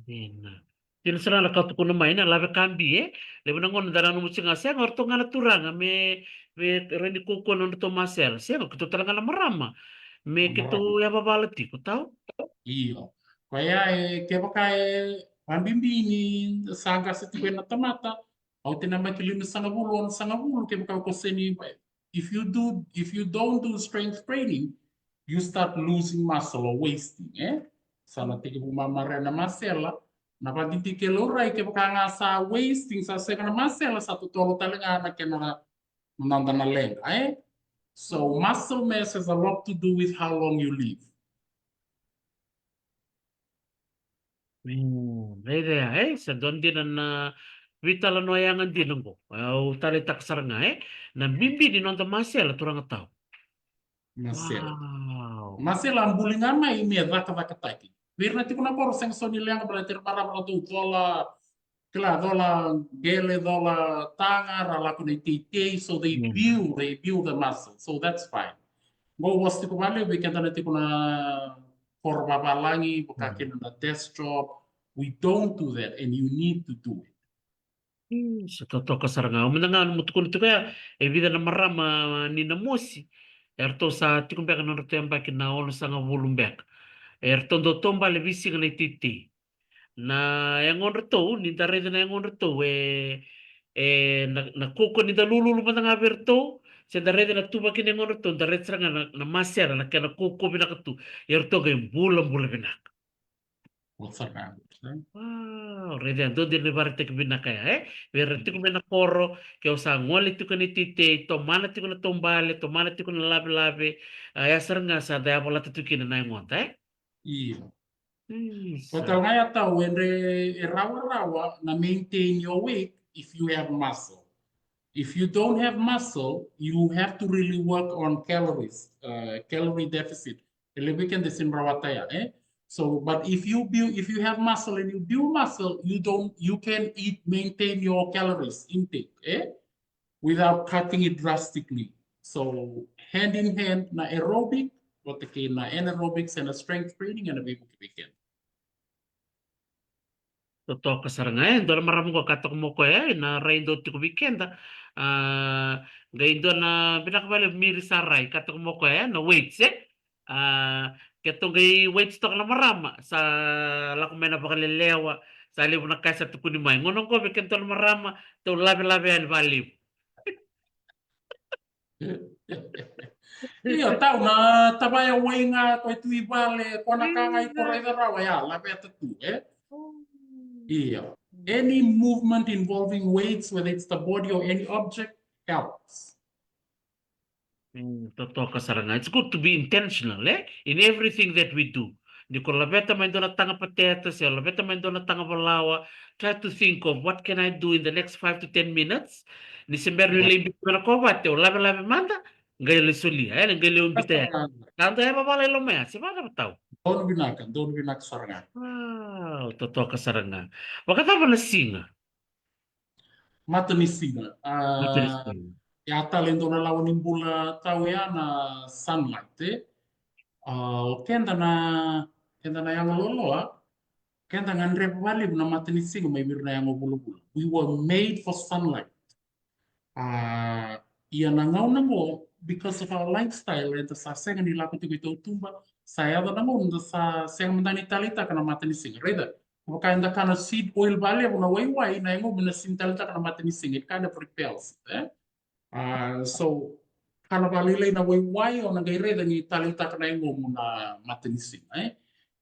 Dina. Dina sara na ka tukuna mai na lave kabi e. Levu na gauna da nanuma tiko ga sega o ratou ga na turaga me me rawa ni kaukaua na nodratou masela. Sega o keitou tale ga na marama me keitou yavavala tiko tau. Io. Koya e kevaka e vabibi ni sa qase tiko ena tamata, au te na baki limasagavulu, onosagavulu, kevaka o sega ni, if you do, if you don't do strength training, you start losing muscle or wasting, eh? Sa na tekivu mamarau na masela, na vadidike laurai kevaka ga sa wasting, sa sega na masela, sa totolo tale ga na kena noda na leqa, eh? So muscle mass has a lot to do with how long you live. Raica ya, e sa dua dina na veitalanoa yaga dina qo. Au taleitaka sara ga e na bibi ni noda masela turaga tau. Masela. Masela a buli ga mai me cakacakataki. Vei ira na tiko na koro sega so ni leqa baleta era marama ratou cola, kila, cola qele, cola taga, ra lako na iteitei, so they build, they build the muscle, so that's fine. Qo wasi tiko vale vei keda na tiko na koro vavalagi, vaka kina na desk job. We don't do that and you need to do it. Sa totoka sara ga. Au mada ga na mutukuna tiko ya e vica na marama ni na mosi. Eratou sa tiko beka na nodratou yabaki na onosagavulu beka. Eratou dau taubale veisiga na iteitei. Na yagodratou, ni da raica na yagodratou e e na, na kaukaua ni da lululu mada ga vei iratou, se da raica na tuvaki ni yagodratou, da raica sara ga na, na masela, na kena kaukaua vinaka tu. Eratou qai bulabula vinaka. Wow, raica ya dua dina na ivakaraitaki vinaka ya e vei ira tiko mai na koro, ke o sa gole tiko na iteitei, tomana tiko na taubale, tomana tiko na lavelave, a ya sara ga sa da yavalata tiko kina na yagoda e. Io. Ko tau ga ya tau e dre e rawarawa na maintain your weight if you have muscle. If you don't have muscle, you have to really work on calories, uh, calorie deficit. E levu keda sega ni rawata ya, eh? So, but if you build, if you have muscle and you build muscle, you don't, you can eat, maintain your calories intake, eh? Without cutting it drastically. So hand in hand na aerobic vata kei na anaerobics and na strength training ena veivuke vei keda. Totoka sara ga e dua na marama qo ka toka mo koya e na rai dau tiko vei keda. A qai dua na vinaka vale miri sa rai ka toka mo koya e na weights e. A keitou qai weights toka na marama sa lako mai na vakalelewa. Sa levu na ka e sa tukuni mai gona qo vei keitou na marama. Tou lavelave yani valevu. Io, tau na tavaya wai ga ko e tu i vale, ko na ka ga i ko raica rawa ya, laveta tu e. Io. Any movement involving weights, whether it's the body or any object, helps. Totoka sara ga. It's good to be intentional, eh? In everything that we do. Ni ko laveta mai dua na taga pateta se laveta mai dua na taga valawa, try to think of what can I do in the next five to ten minutes. Ni se bera ni lai biu na kovate, o lavelave mada, qai lai solia, eh? Qai lai ubita ya. Ka dua e vavala i loma ya, se vacava tau. Donu vinaka, donu vinaka sara ga. Wow, totoka sara ga. Vakacava na siga? Matanisiga. A ya tale dua na lawa ni bula tau ya na sunlight e. A o keda na, keda na yago loloa, keda ga dreva valevu na matanisiga mai vei ira na yago vulavula. We were made for sunlight. A ia na gauna qo, because of our lifestyle, eda sa sega ni lako tiko i tautuba, sa yaco na gauna da sa sega mada ni taleitaka na matanisiga, raica. Vaka eda kana seed oil valevu na waiwai, na yagomu na sega ni taleitaka na matanisiga, it kind of repels it, eh? A, so, ka na vakalailai na waiwai, o na qai raica ni taleitaka na yagomu na matanisiga, e?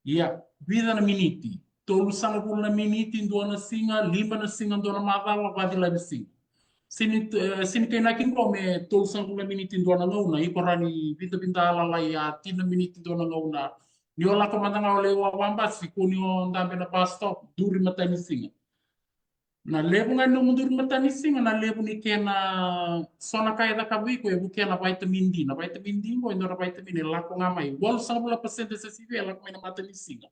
Ia, vica na miniti, tolusagavulu na miniti dua na siga, lima na siga dua na macawa, vacilavi siga. Sini, e, sini kainaki qo me tolusagavulu na miniti dua na gauna, iko rawa ni vidavida lalai, a, tini na miniti dua na gauna. Ni o lako mada ga o lai wawa basi, ko ni o dabe na bus stop, duri matanisiga. Na levu ga ni nomu duri matanisiga, na levu ni kena so na ka e cakava vei iko e vukea na vitamin D. Na vitamin D qo e dua na vitamin e lako ga mai. Walusagavulu na pasede se sivi e lako mai na matanisiga.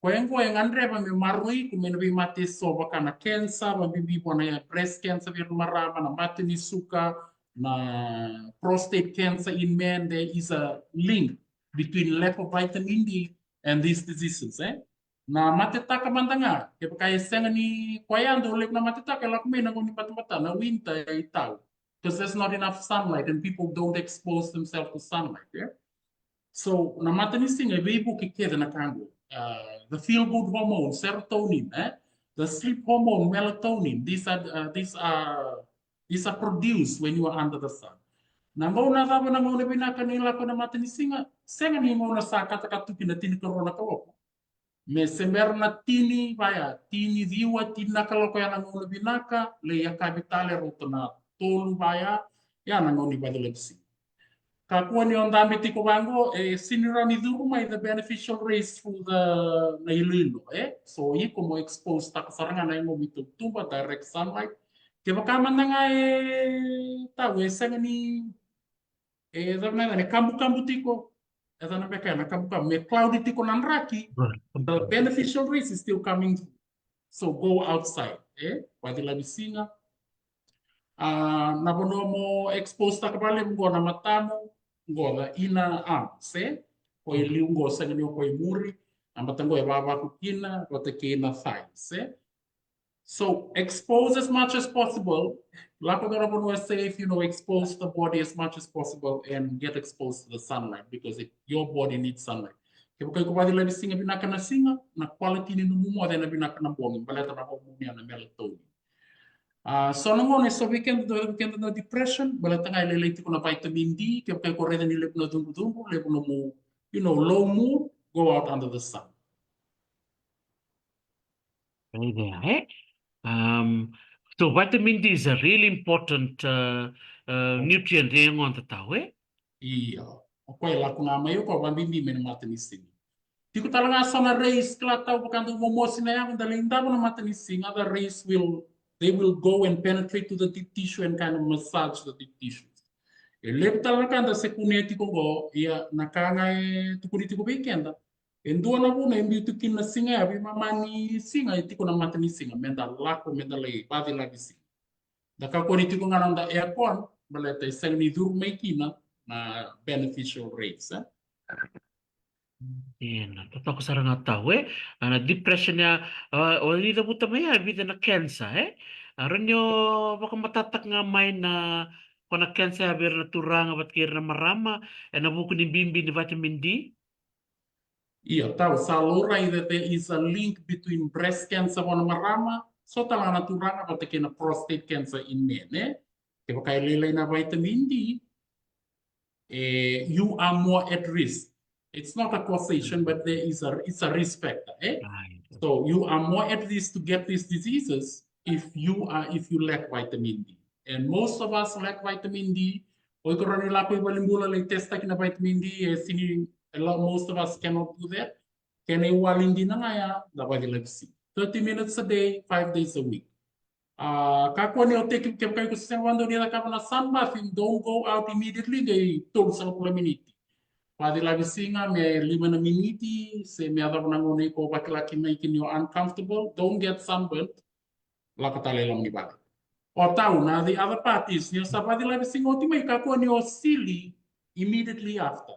Koya qo e gadreva me maroroi iko mai na veimate eso vaka na cancer, vabibi vua na breast cancer vei ira na marama, na mate ni suka, na prostate cancer in men, there is a link between lack of vitamin D and these diseases, e? Na matetaka mada ga, kevaka e sega ni koya dau levu na matetaka, e lako mai na gauna ni batabata, na winter e tau. Because there's not enough sunlight and people don't expose themselves to sunlight, yeah? So, na matanisiga e veivuke kece na ka qo. Uh, the feel good hormone, serotonin, eh? The sleep hormone, melatonin, these are, uh, these are, these are produced when you are under the sun. Na gauna cava na gauna vinaka ni lako na matanisiga, sega ni gauna sa katakata tu ki na tinikarua na kaloko. Me sebera na tini vaya, tini ciwa, tini na kaloko ya na gauna vinaka, lai yakavi tale rauta na tolu vaya, ya na gauna ni vacilavi siga. Kakua ni o dabe tiko vaqo, e sini rawa ni curu mai the beneficial rays through the, na iloilo, e? So iko mo expose taka sara ga na yagomu i tautuba, direct sunlight. Kevaka mada ga e tau, e sega ni, e cava na yacana, e kabukabu tiko. E cava na beka ya, na kabukabu, me cloudy tiko na draki. The beneficial rays is still coming through. So go outside, e? Vacilavi siga. A, na vanua mo expose taka vakalevu qo na matamu, qo na inner arms, e? Ko i liu qo, sega ni o ko i muri, na mata qo e vavaku kina, vata kei na thighs, e? So expose as much as possible. Lako dua na vanua e safe, you know, expose the body as much as possible and get exposed to the sunlight because it, your body needs sunlight. Kevaka iko vacilavi siga vinaka na siga, na quality ni nomu moce ena vinaka na bogi, baleta na hormone ya na melatonin. A, so na gauna e so vei keda, dau vei keda na depression, baleta ga e lailai tiko na vitamin D, kevaka iko raica ni levu na cubucubu, levu nomu, you know, low mood, go out under the sun. Right there, eh? Um, so vitamin D is a really important, uh, uh, nutrient e yagoda tau, eh? Io. O koya e lako ga mai o koya vabibi mai na matanisiga. Tiko tale ga so na rays, kila tau vaka dau momosi na yago, da lai davo na matanisiga, the rays will, they will go and penetrate to the deep tissue and kind of massage the deep tissues. E levu tale na ka da se kunea tiko qo, ia na ka ga e tukuni tiko vei keda. E dua na vuna e biu tu kina na siga ya, veimama ni siga e tiko na matanisiga, meda lako, meda lai vacilavi siga. Da kakua ni tiko ga na noda aircon, baleta e sega ni curu mai kina na beneficial rays, eh? Io, na totoka sara ga tau, eh? A, na depression ya, a, o ni cavuta mai ya, e vica na cancer, eh? A, rawa ni o vakamatatataka ga mai na, ko na cancer ya vei ira na turaga vata kei ira na marama, ena vuku ni bibi ni vitamin D? Io, tau, sa laurai that there is a link between breast cancer vua na marama, so tale ga na turaga, vata kei na prostate cancer in men, eh? Kevaka e lailai na vitamin D, eh, you are more at risk. It's not a causation, but there is a, it's a risk factor, eh? Right. So you are more at risk to get these diseases if you are, if you lack vitamin D. And most of us lack vitamin D. O iko rawa ni lako i valenibula lai testaki na vitamin D, e sini, a lot, most of us cannot do that. Kena iwali dina ga ya, da vacilavi siga. Thirty minutes a day, five days a week. A, kakua ni o teki, kevaka iko se sega vakadua ni cakava na sunbathing, don't go out immediately, qai tolusagavulu na miniti. Vacilavi siga me lima na miniti, se me yacova na gauna iko vakila kina, kina ni o uncomfortable, don't get sunburnt. Lako tale i loma ni vale. O tau, na the other part is, ni o sa vacilavi siga oti mai, kakua ni o sili immediately after.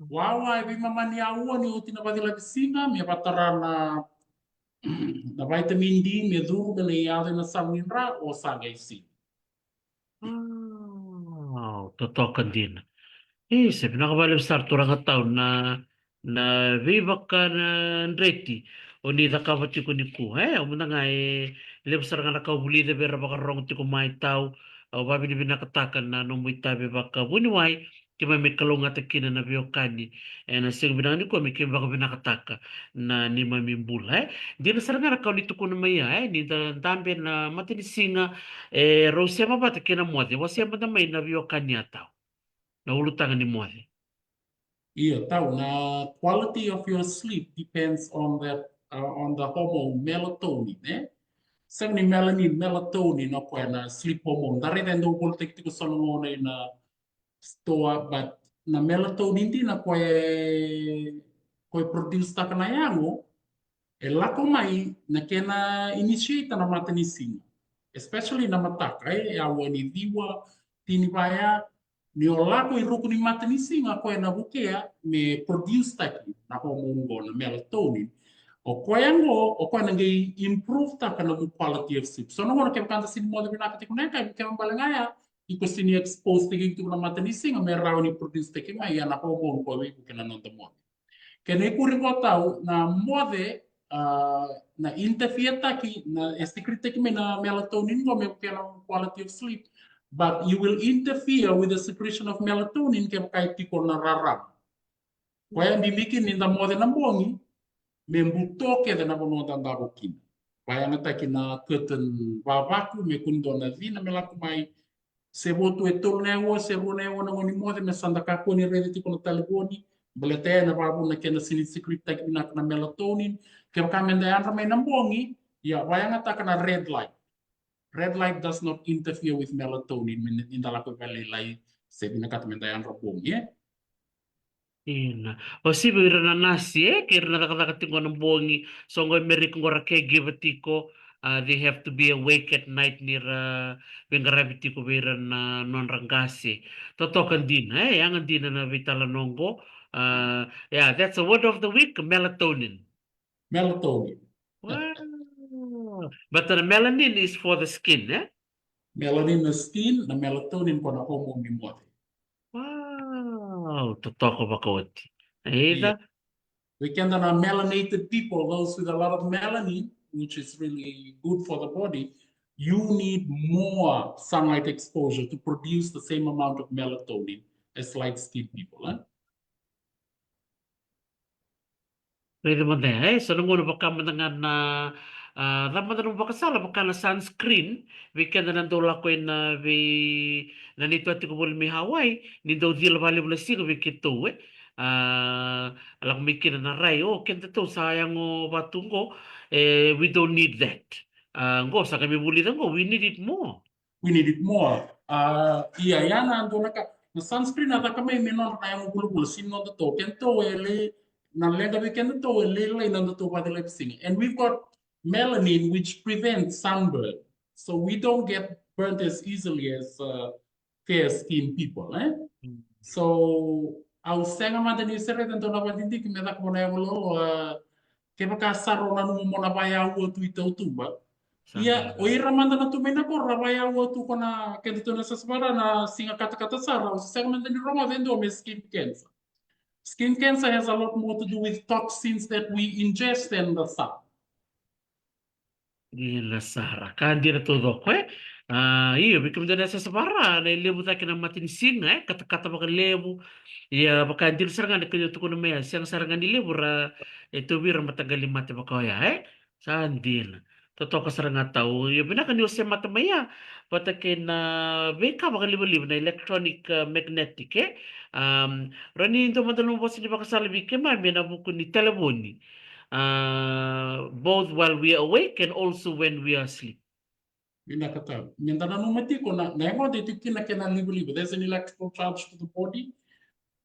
Wawa e veimama ni aua ni oti na vacilavi siga, me vatara na, na vitamin D, me curu, me lai yaco ena sau ni dra, o sa qai sili. Wow, totoka dina. E, se vinaka vakalevu sara turaga tau na, na veivaka na dreti o ni cakava tiko nikua, e, au mada ga e levu sara ga na ka au vulica vei ira vakarorogo tiko mai tau, Au vavinavinakataka na nomu itavi vakavuniwai, keimami kalougata kina na veiwekani ena siga vinaka nikua, me keimami vakavinakataka na neimami bula, e. Dina sara ga na ka o ni tukuna mai ya, e, ni da dabe na matanisiga, e, rau sema vata kei na moce, wasea mada mai na veiwekani ya tau. Na ulutaga ni moce. Io, tau, na quality of your sleep depends on the, uh, on the hormone melatonin, e? Sega ni melanin, melatonin, o koya na sleep hormone. Da raica e dau volitaki tiko so na gauna ina sitoa, but na melatonin dina koya e, koya e produce taka na yago, e lako mai na kena initiate na matanisiga. Especially na mataka, e, e aua ni ciwa, tini vaya, ni o lako i ruku ni matanisiga, koya na vukea me produce taki na hormone qo, na melatonin. O koya qo, o koya na qai improve taka na nomu quality of sleep. So na gauna kevaka da sini moce vinaka tiko na yakavi, kevaka bale ga ya, iko sini expose taki tiko na matanisiga me rawa ni produce taki mai ya na hormone qo e veivuke na noda moce. Kena ikuri qo tau, na moce, ah, na interfere taki, na e secrete taki mai na melatonin qo me vukea na quality of sleep, but you will interfere with the secretion of melatonin kevaka e tiko na rarama. Koya e bibi kina ni da moce na bogi, me buto kece na vanua da davo kina. Vakayagataki na curtain vavaku, me kua ni dua na cina me lako mai, se vo tu e tolu na aua, se rua na aua na gauna ni moce, me sa da kakua ni raica tiko na talevoni, baleta ya ena vakavuna na kena sini secrete taki vinaka na melatonin. Kevaka me da yadra mai na bogi, ia, vakayagataka na red light. Red light does not interfere with melatonin, me ni da lako vakalailai, se vinakata me da yadra bogi, e? Ina. O si vei ira na nasi, e, kei ira na cakacaka tiko na bogi, so qo e Merika qo ra caregiver tiko, ah, they have to be awake at night ni ra veiqaravi tiko vei ira na nodra qase. Totoka dina, e, yaga dina na veitalanoa qo. Ah, yeah, that's a word of the week, melatonin. Melatonin. Wow. But the melanin is for the skin, e? Melanin na skin, na melatonin ko na hormone ni moce. Wow, totoka vakaoti. Either. Yeah. Vei keda na melanated people, those with a lot of melanin, which is really good for the body, you need more sunlight exposure to produce the same amount of melatonin as light skinned people, eh? Raica mada, e, so na gauna vaka mada ga na, ah, cava mada na vakasala vaka na sunscreen, vei keda na dau lako ina vei na neitou a tiko voli mai Hawaii, ni dau cila vakalevu na siga vei keitou, e. Ah, lako mai kina na rai, o, kedatou sa yago vatu qo, e, we don't need that. Ah, qo sa qai mai vulica qo, we need it more. We need it more. Ah, ia, ia na dua na ka, na sunscreen a caka mai me nodra na yago vulavula, sini nodatou. Kedatou e lai, na leqa vei kedatou e lailai na nodatou vakacilaivisiga. And we've got melanin, which prevents sunburn. So we don't get burnt as easily as, uh, fair skinned people, eh? Mm. So, au sega mada ni sereta dua na vakadidike me caka vua na yago loaloa, ah, kevaka sara o nanuma mo na vaya ua tu i tautuba. Sa ia, dina. O ira mada na tu mai na koro ra vaya ua tu ko na kedatou na sasavara na siga katakata sara, au sega mada ni rogoca e dua me skin cancer. Skin cancer has a lot more to do with toxins that we ingest than the sun. Dina sara, ka dina taucoko, e. Ah, io, vei kemudou na sasavara, na levu cake na matanisiga, e, katakata vakalevu. Ia, vaka dina sara ga na kena tukuna mai ya, sega sara ga ni levu ra, e, tauvi ira mataqali mate vaka oya, e. Sa dina. Totoka sara ga tau. Io, vinaka ni o semata mai ya vata kei na veika vakalivaliva na electronic, uh, magnetic, e. Um, rau ni dua mada na vosa ni vakasala vei keimami ena vuku ni talevoni. Uh, both while we are awake and also when we are asleep. Vinaka tau. Me da nanuma tiko na, na yagoda e tiko kina na kena livaliva. There's an electrical charge to the body.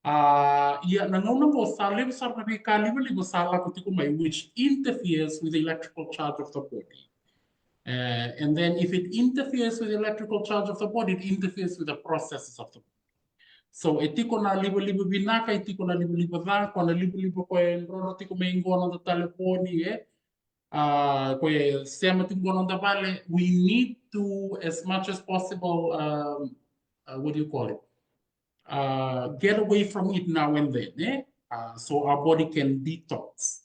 Ah, ia na gauna qo sa levu sara na veika livaliva sa lako tiko mai, which interferes with the electrical charge of the body. Uh, and then if it interferes with the electrical charge of the body, it interferes with the processes of the body. So, e tiko na livaliva vinaka, e tiko na livaliva ca, ko na livaliva ko e drodro tiko mai qo na noda talevoni, e. Ah, ko e sema tiko qo na noda vale, we need to, as much as possible, um, uh, what do you call it? Uh, get away from it now and then, eh? Uh, so our body can detox.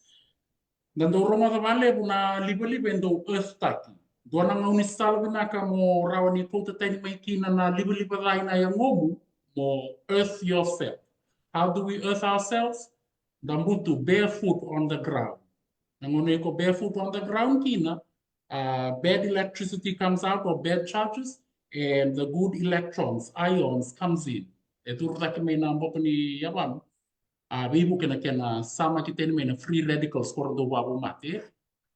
Da dau rogoca vakalevu na livaliva e dau earth taki. Dua na gaunisala vinaka mo rawa ni kauta tani mai kina na livaliva ca ina yagomu, mo earth yourself. How do we earth ourselves? Da butu barefoot on the ground. Na gauna iko barefoot on the ground kina, uh, bad electricity comes out or bad charges, and the good electrons, ions, comes in. E curu cake mai na boto ni yavanu. A veivuke na kena samaki tani mai na free radicals ko ra dau vavo mate.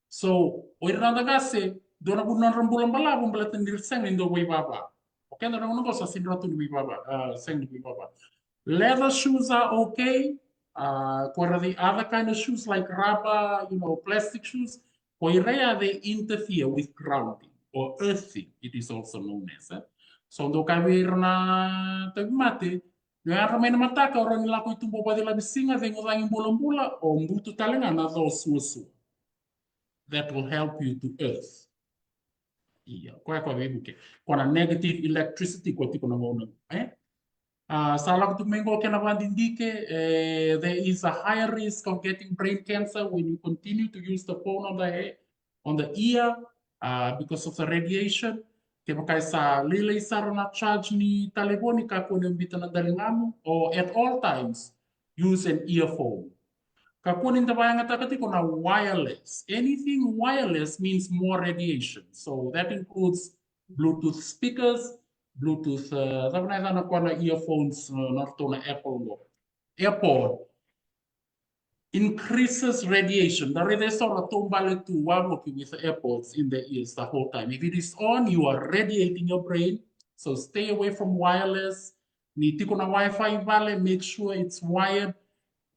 So o ira na da qase, dua na vu na nodra bula balavu baleta ni ra sega ni dau veivava. O keda na gauna qo sa sega ni rawa tu ni veivava, a, sega ni veivava. Leather shoes are okay. A, ko ra the other kind of shoes like rubber, you know, plastic shoes. Ko ira ya they interfere with grounding or earthing, it is also known as, eh? So dau kaya vei ira na tauvimate, ni o yadra mai na mataka o rawa ni lako i tuba o vacilavi siga, cegu cagi bulabula, o butu tale ga na co suasua. That will help you to earth. Ia, koya ko veivuke. Ko na negative electricity ko tiko na gauna, eh? A, sa lako tu mai qo kena vadidike, eh, there is a higher risk of getting brain cancer when you continue to use the phone on the he-, on the ear, uh, because of the radiation. Kevaka e sa lailai sara na charge ni talevoni, kakua ni o biuta na daligamu, or at all times, use an earphone. Kakua ni da vakayagataka tiko na wireless. Anything wireless means more radiation. So that includes Bluetooth speakers, Bluetooth, uh, cava na yacana koya na earphones, uh, na ratou na Apple qo. AirPod increases radiation. Da raica eso ra taubale tu wavoki with AirPods in their ears the whole time. If it is on, you are radiating your brain. So stay away from wireless. Ni tiko na Wi-Fi vale, make sure it's wired.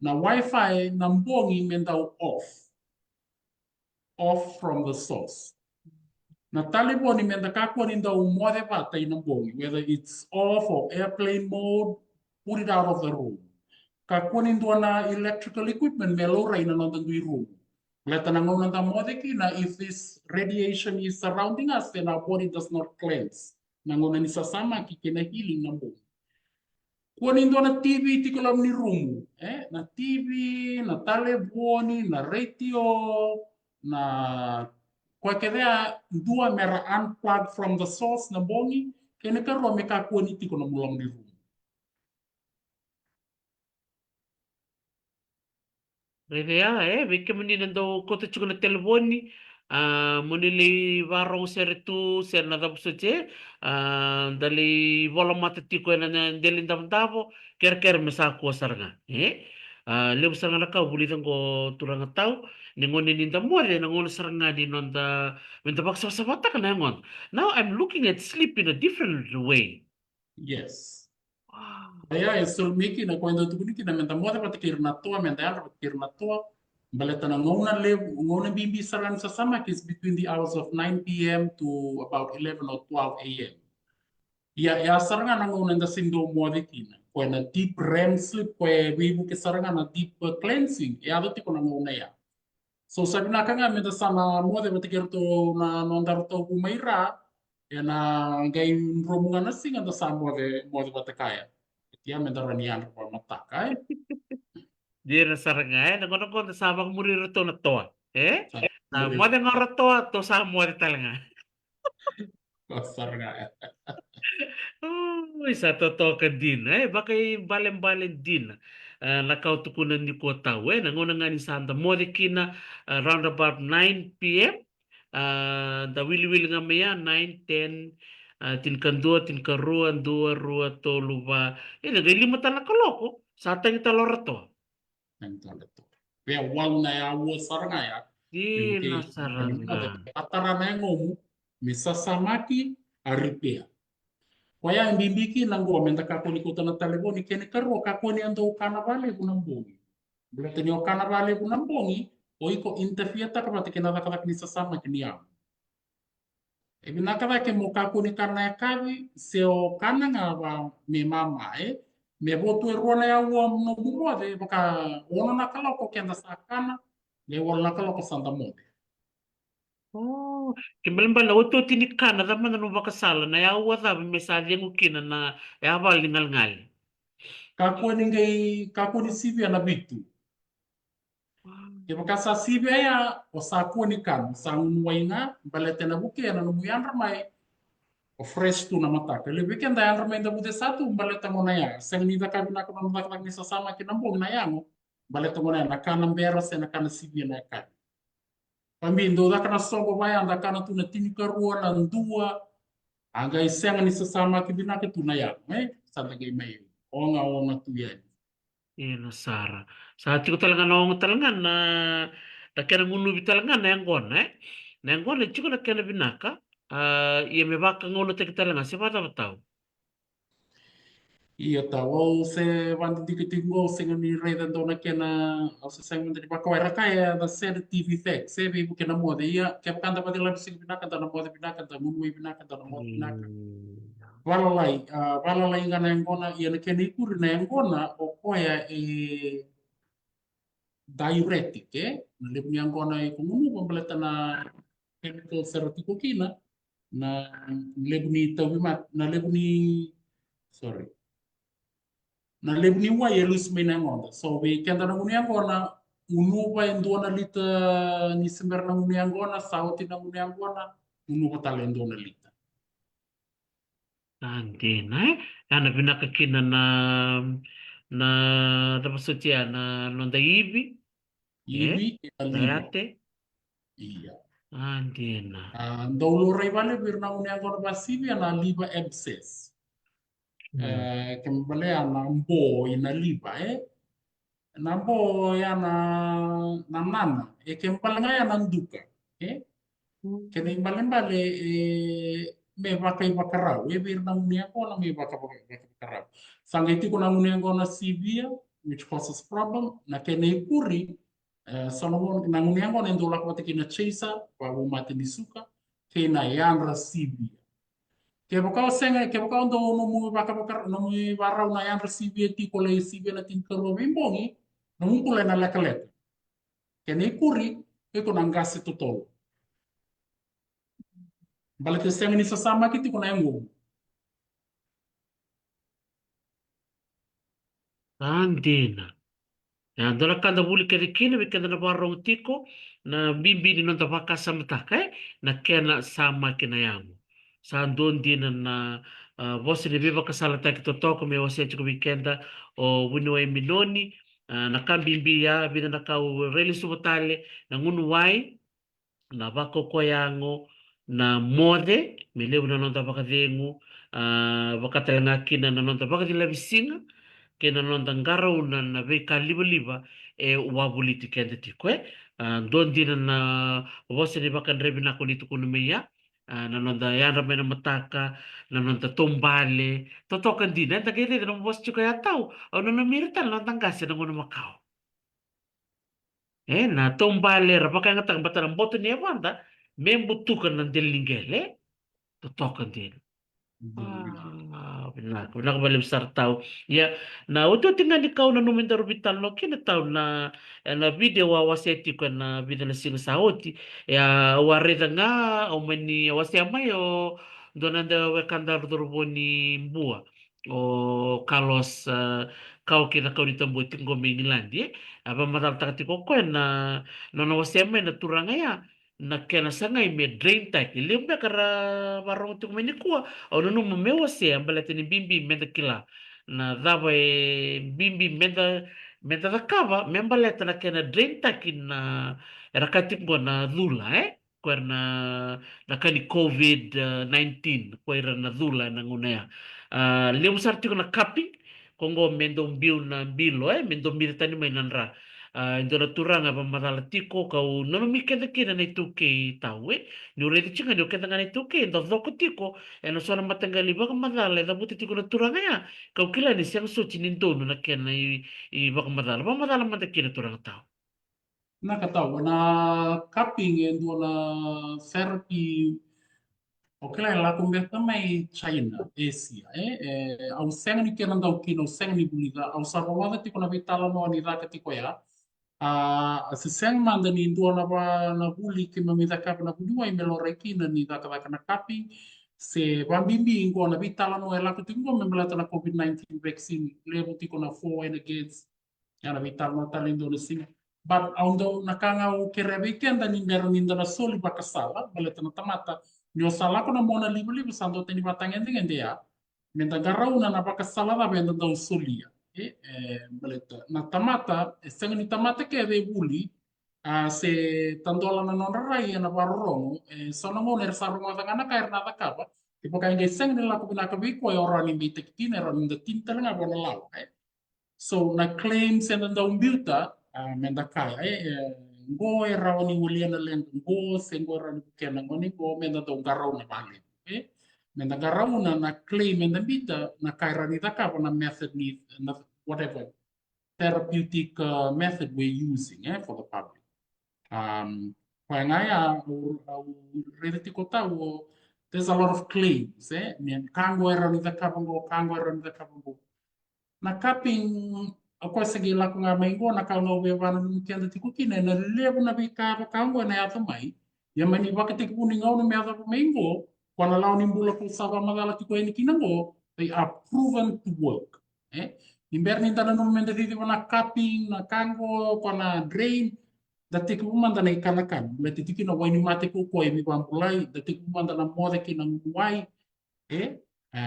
Na Wi-Fi na bogi me dau off. Off from the source. Na talevoni me da kakua ni dau moce vata ina bogi, whether it's off or airplane mode, put it out of the room. Kakua ni dua na electrical equipment me laurai na noda dui rumu. Baleta na gauna da moce kina, if this radiation is surrounding us, then our body does not cleanse. Na gauna ni sasamaki kei na healing na bogi. Kua ni dua na TV tiko loma ni rumu, eh? Na TV, na talevoni, na retio, na koya kece a dua me ra unplug from the source na bogi, kena ikarua me kakua ni tiko na mu loma ni rumu. Raica ya, e, vei kemuni na dau kauta tiko na talevoni, a, mo ni lai varogo sere tu, se na cava soti, a, da lai vola mata tiko ena, na dela ni davodavo, kerekere me sa kua sara ga, e? A, levu sara ga na ka au vulica qo turaga tau, ni gauna ni da moce, na gauna sara ga ni noda, me da vakasavasavataka na yagoda. Now I'm looking at sleep in a different way. Yes. Wow. Ia, e soli mai kina, koya e dau tukuni kina, me da moce vata kei ira na toa, me da yadra vata kei ira na toa. Baleta na gauna levu, gauna bibi sara ni sasamaki is between the hours of nine p.m. to about eleven or twelve a.m. Ia, ia sara ga na gauna eda sega ni dau moce kina. Koya na deep REM sleep, koya e veivuke sara ga na deep, uh, cleansing. E yaco tiko na gauna ya. So sa vinaka ga me da sa na moce vata kei ratou na noda ratou vu mai ra, ena qai dromu ga na siga da sa moce, moce vata kaya. Ia me da rawa ni yadra vakamataka, e? Dina sara ga, e? Na gauna qo da sa vakamuri iratou na toa, e? Sa moce ga o ratou, ratou sa moce tale ga. Sara ga. Ui, sa totoka dina, e, vakaibalebale dina. A, na ka au tukuna nikua tau, e, na gauna ga ni sa da moce kina, a, round about nine p.m. A, da wiliwili ga mai ya, nine, ten, a, tinikadua, tinikarua, dua, rua, tolu, va. E, na qai lima tale na kaloko, sa tagi tale o ratou. Via walu na aua sara ga ya. Dina sara ga. A tara na yagomu me sasamaki, a repair. Koya e bibi kina qo me da kakua ni kauta na talevoni, kena ikarua kakua ni o dau kana valevu na bogi. Baleta ni o kana valevu na bogi, o iko interfere-taka vata kei na cakacaka ni sasamaki ni yago. E vinaka cake mo kakua ni kana yakavi, se o kana ga va me mama, e. Me vo tu e rua na aua nomu moce, vaka ono na kaloko keda sa kana, qai walu na kaloko sa da moce. O, ke balebale na otioti ni kana, cava mada nomu vakasala, na aua cava me sa cegu kina na yavale ni galegale? Kakua ni qai, kakua ni sivia na vitu. Kevaka sa sivia ya, o sa kua ni kana, sa gunu wai ga, baleta ena vukea na nomu yadra mai, o fresh tu na mataka. Levu vei keda yadra mai da vucesa tu, baleta gona ya. Sega ni caka vinaka na nona cakacaka ni sasamaki na bogi na yago, baleta gona ya na kana bera se na kana sivia na yakavi. Vakabibi dau caka na soqo vaya, da kana tu na tinikarua, na dua, a qai sega ni sasamaki vinaka tu na yago, e? Sa da qai mai ogaoga tu yani. Io, na sara. Sa tiko tale ga na oga tale ga na, na kena gunuvi tale ga na yaqona, e? Na yaqona e tiko na kena vinaka, a, ia me vakagaunataki tale ga, se vakacava tau? Io tau, au se vakadidike tiko qo, au sega ni raica dua na kena, au se sega mada ni vakawai ra kaya na sede T V Tech, se veivuke na moce, ia kevaka da vacilavi sega vinaka, da na moce vinaka, da gunu wai vinaka, da na moce vinaka. Mm. Valalai, a, valalai ga na yaqona, ia na kena ikuri na yaqona, o koya e diuretic, e? Na levu ni yaqona iko gunuva baleta na chemical era tiko kina, na levu ni tauvimate, na levu ni, sorry, na levu ni wai e lusi mai na yagoda. So vei keda na gunu yaqona, gunuva e dua na lita ni se bera na gunu yaqona, sa oti na gunu yaqona, gunuva tale e dua na lita. A, dina, e? Ya na vinaka kina na, na, cava soti ya, na noda ivi. E? Ivi, e, na liver. Yate. Ia. A, dina. A, dau laurai valevu ira na gunu yaqona vasivia na liver abscess. Mm. E, kena ibalebale ya na bo ina liver, e? Na bo ya na, na nana, e kena ibalebale ga ya na duka, e? Mm. Kena ibalebale, e, me vakaivakarau, e vei ira na gunu yaqona me vaka, vaka, vakaivakarau. Sa qai tiko na gunu yaqona sivia, which causes problem, na kena ikuri, e, so na gunu, na gunu yaqona e dau lako vata kei na chaser, vakavu mate ni suka, kei na yadra sivia. Kevaka o sega, kevaka o dau nomu vakavaka, nomu ivarau na yadra sivia tiko, lai sivia na tinikarua veibogi, nomu bula ena lekaleka. Kena ikuri, iko na qase totolo. Baleta sega ni sasamaki tiko na yagomu. A, dina. E, dua na ka da vuli kece kina, vei keda na vakarorogo tiko, na bibi ni noda vakasamataka, e? Na kena samaki na yago. Sa dua dina na, a, vosa ni veivakasalataki totoka me wasea tiko vei keda o vuniwai Minoni, a, na ka bibi ya, vica na ka au railesuva tale, na gunu wai, na vakaukauwa yago, na moce, me levu na noda vakacegu, a, vaka tale ga kina na noda vakacilavi siga, kei na noda qarauna na veika livaliva e wavoliti keda tiko, e. A, dua dina na vosa ni vakadre vinaka o ni tukuna mai ya, a, na noda yadra mai na mataka, na noda taubale, totoka dina, eda qai raica na vosa tiko ya tau, au nanumi ira tale na noda qase na gauna makawa. E, na taubale era vakayagataka vata na boto ni yavada, me butuka na dela ni qele, totoka dina. Mm. A, vinaka, vinaka vakalevu sara tau. Ia, na otioti ga ni ka au nanuma me daru veitalanoa kina tau na, e, na video au a wasea tiko ena vica na siga sa oti. Ia, au a raica ga, au mani, au wasea mai o dua na da wekadaru cauravou ni Bua. O Carlos, a, Kau kei Cakau ni Tabua tiko qo mai Igiladi, e. A vakamacalataka tiko o koya na, na nona wasea mai na turaga ya, na kena sagai me drain taki. Levu beka ra vakarorogo tiko mai nikua, au nanuma me wasea, baleta ni bibi meda kila na cava e bibi meda, meda cakava, me baleta na kena drain taki na, era kaya tiko qo na cula, e? Ko ira na, na ka ni COVID nineteen, ko ira na cula ena gauna ya. A, levu sara tiko na cupping, ko qo me dau biu na bilo, e, me dau mica tani mai na dra. A, e dua na turaga vakamacala tiko, kau nanumi keda kina na iTaukei tau, e. Niu raici tiko ga ni o keda ga na iTaukei, e dau coko tiko ena so na mataqali vakamacala e cavuta tiko na turaga ya, kau kila ni sega soti ni donu na kena i, ivakamacala. Vakamacala mada kina turaga tau. Na ka tau, na cupping e dua na therapy. O kila e lako beka mai China, Asia, e, e, au sega ni kena dau kina, au sega ni vulica, au sa rogoca tiko na veitalanoa ni caka tiko ya. A, a se sega mada ni dua na va, na vuli keimami cakava na vuniwai me laurai kina ni cakacaka na cupping, se vabibi qo na veitalanoa e lako tiko qo me baleta na COVID nineteen vaccine, levu tiko na for and against. Ya na veitalanoa tale e dua na siga. But au dau, na ka ga au kerea vei keda ni bera ni da na soli vakasala, baleta na tamata, ni o sa lako na mona livaliva sa dau tani vatagedegede ya. Me da qarauna na vakasala cava eda dau solia. E, e, baleta na tamata, e sega ni tamata kece e vuli, a, se tadola na nodra rai ena vakarorogo, e, so na gauna era sa rogoca ga na ka era na cakava, kevaka e qai sega ni lako vinaka vei koya, o rawa ni beitaki kina, e rawa ni da tini tale ga vua na lawa, e. So, na claims eda dau biuta, a, me da kaya, e, e, qo e rawa ni walia na leqa qo, se qo e rawa ni vukea na gone qo, me da dau qarauna valevu, e. Me da qarauna na claim eda biuta, na ka e rawa ni cakava na method ni, na whatever therapeutic, uh, method we're using, e, for the public. Um, koya ga ya, au, au raica tiko tau, there's a lot of claims, e, me ka qo e rawa ni cakava qo, ka qo e rawa ni cakava qo. Na cupping, o koya se qai lako ga mai qo, na ka au na via vakananumi keda tiko kina, ena levu na veika vaka qo ena yaco mai. Ia mai na ivakatekivu ni gauna me yacova mai qo, koya na lawa ni bula kau sa vakamacala tiko yani kina qo, they are proven to work. E? Ni bera ni da nanuma me da ciciva na cupping, na ka qo, koya na drain, da tekivu mada na ikanakana. Baleta tiko kina wainimate ko koya e veivakabulai, da tekivu mada na moce kei na gunu wai. E? E,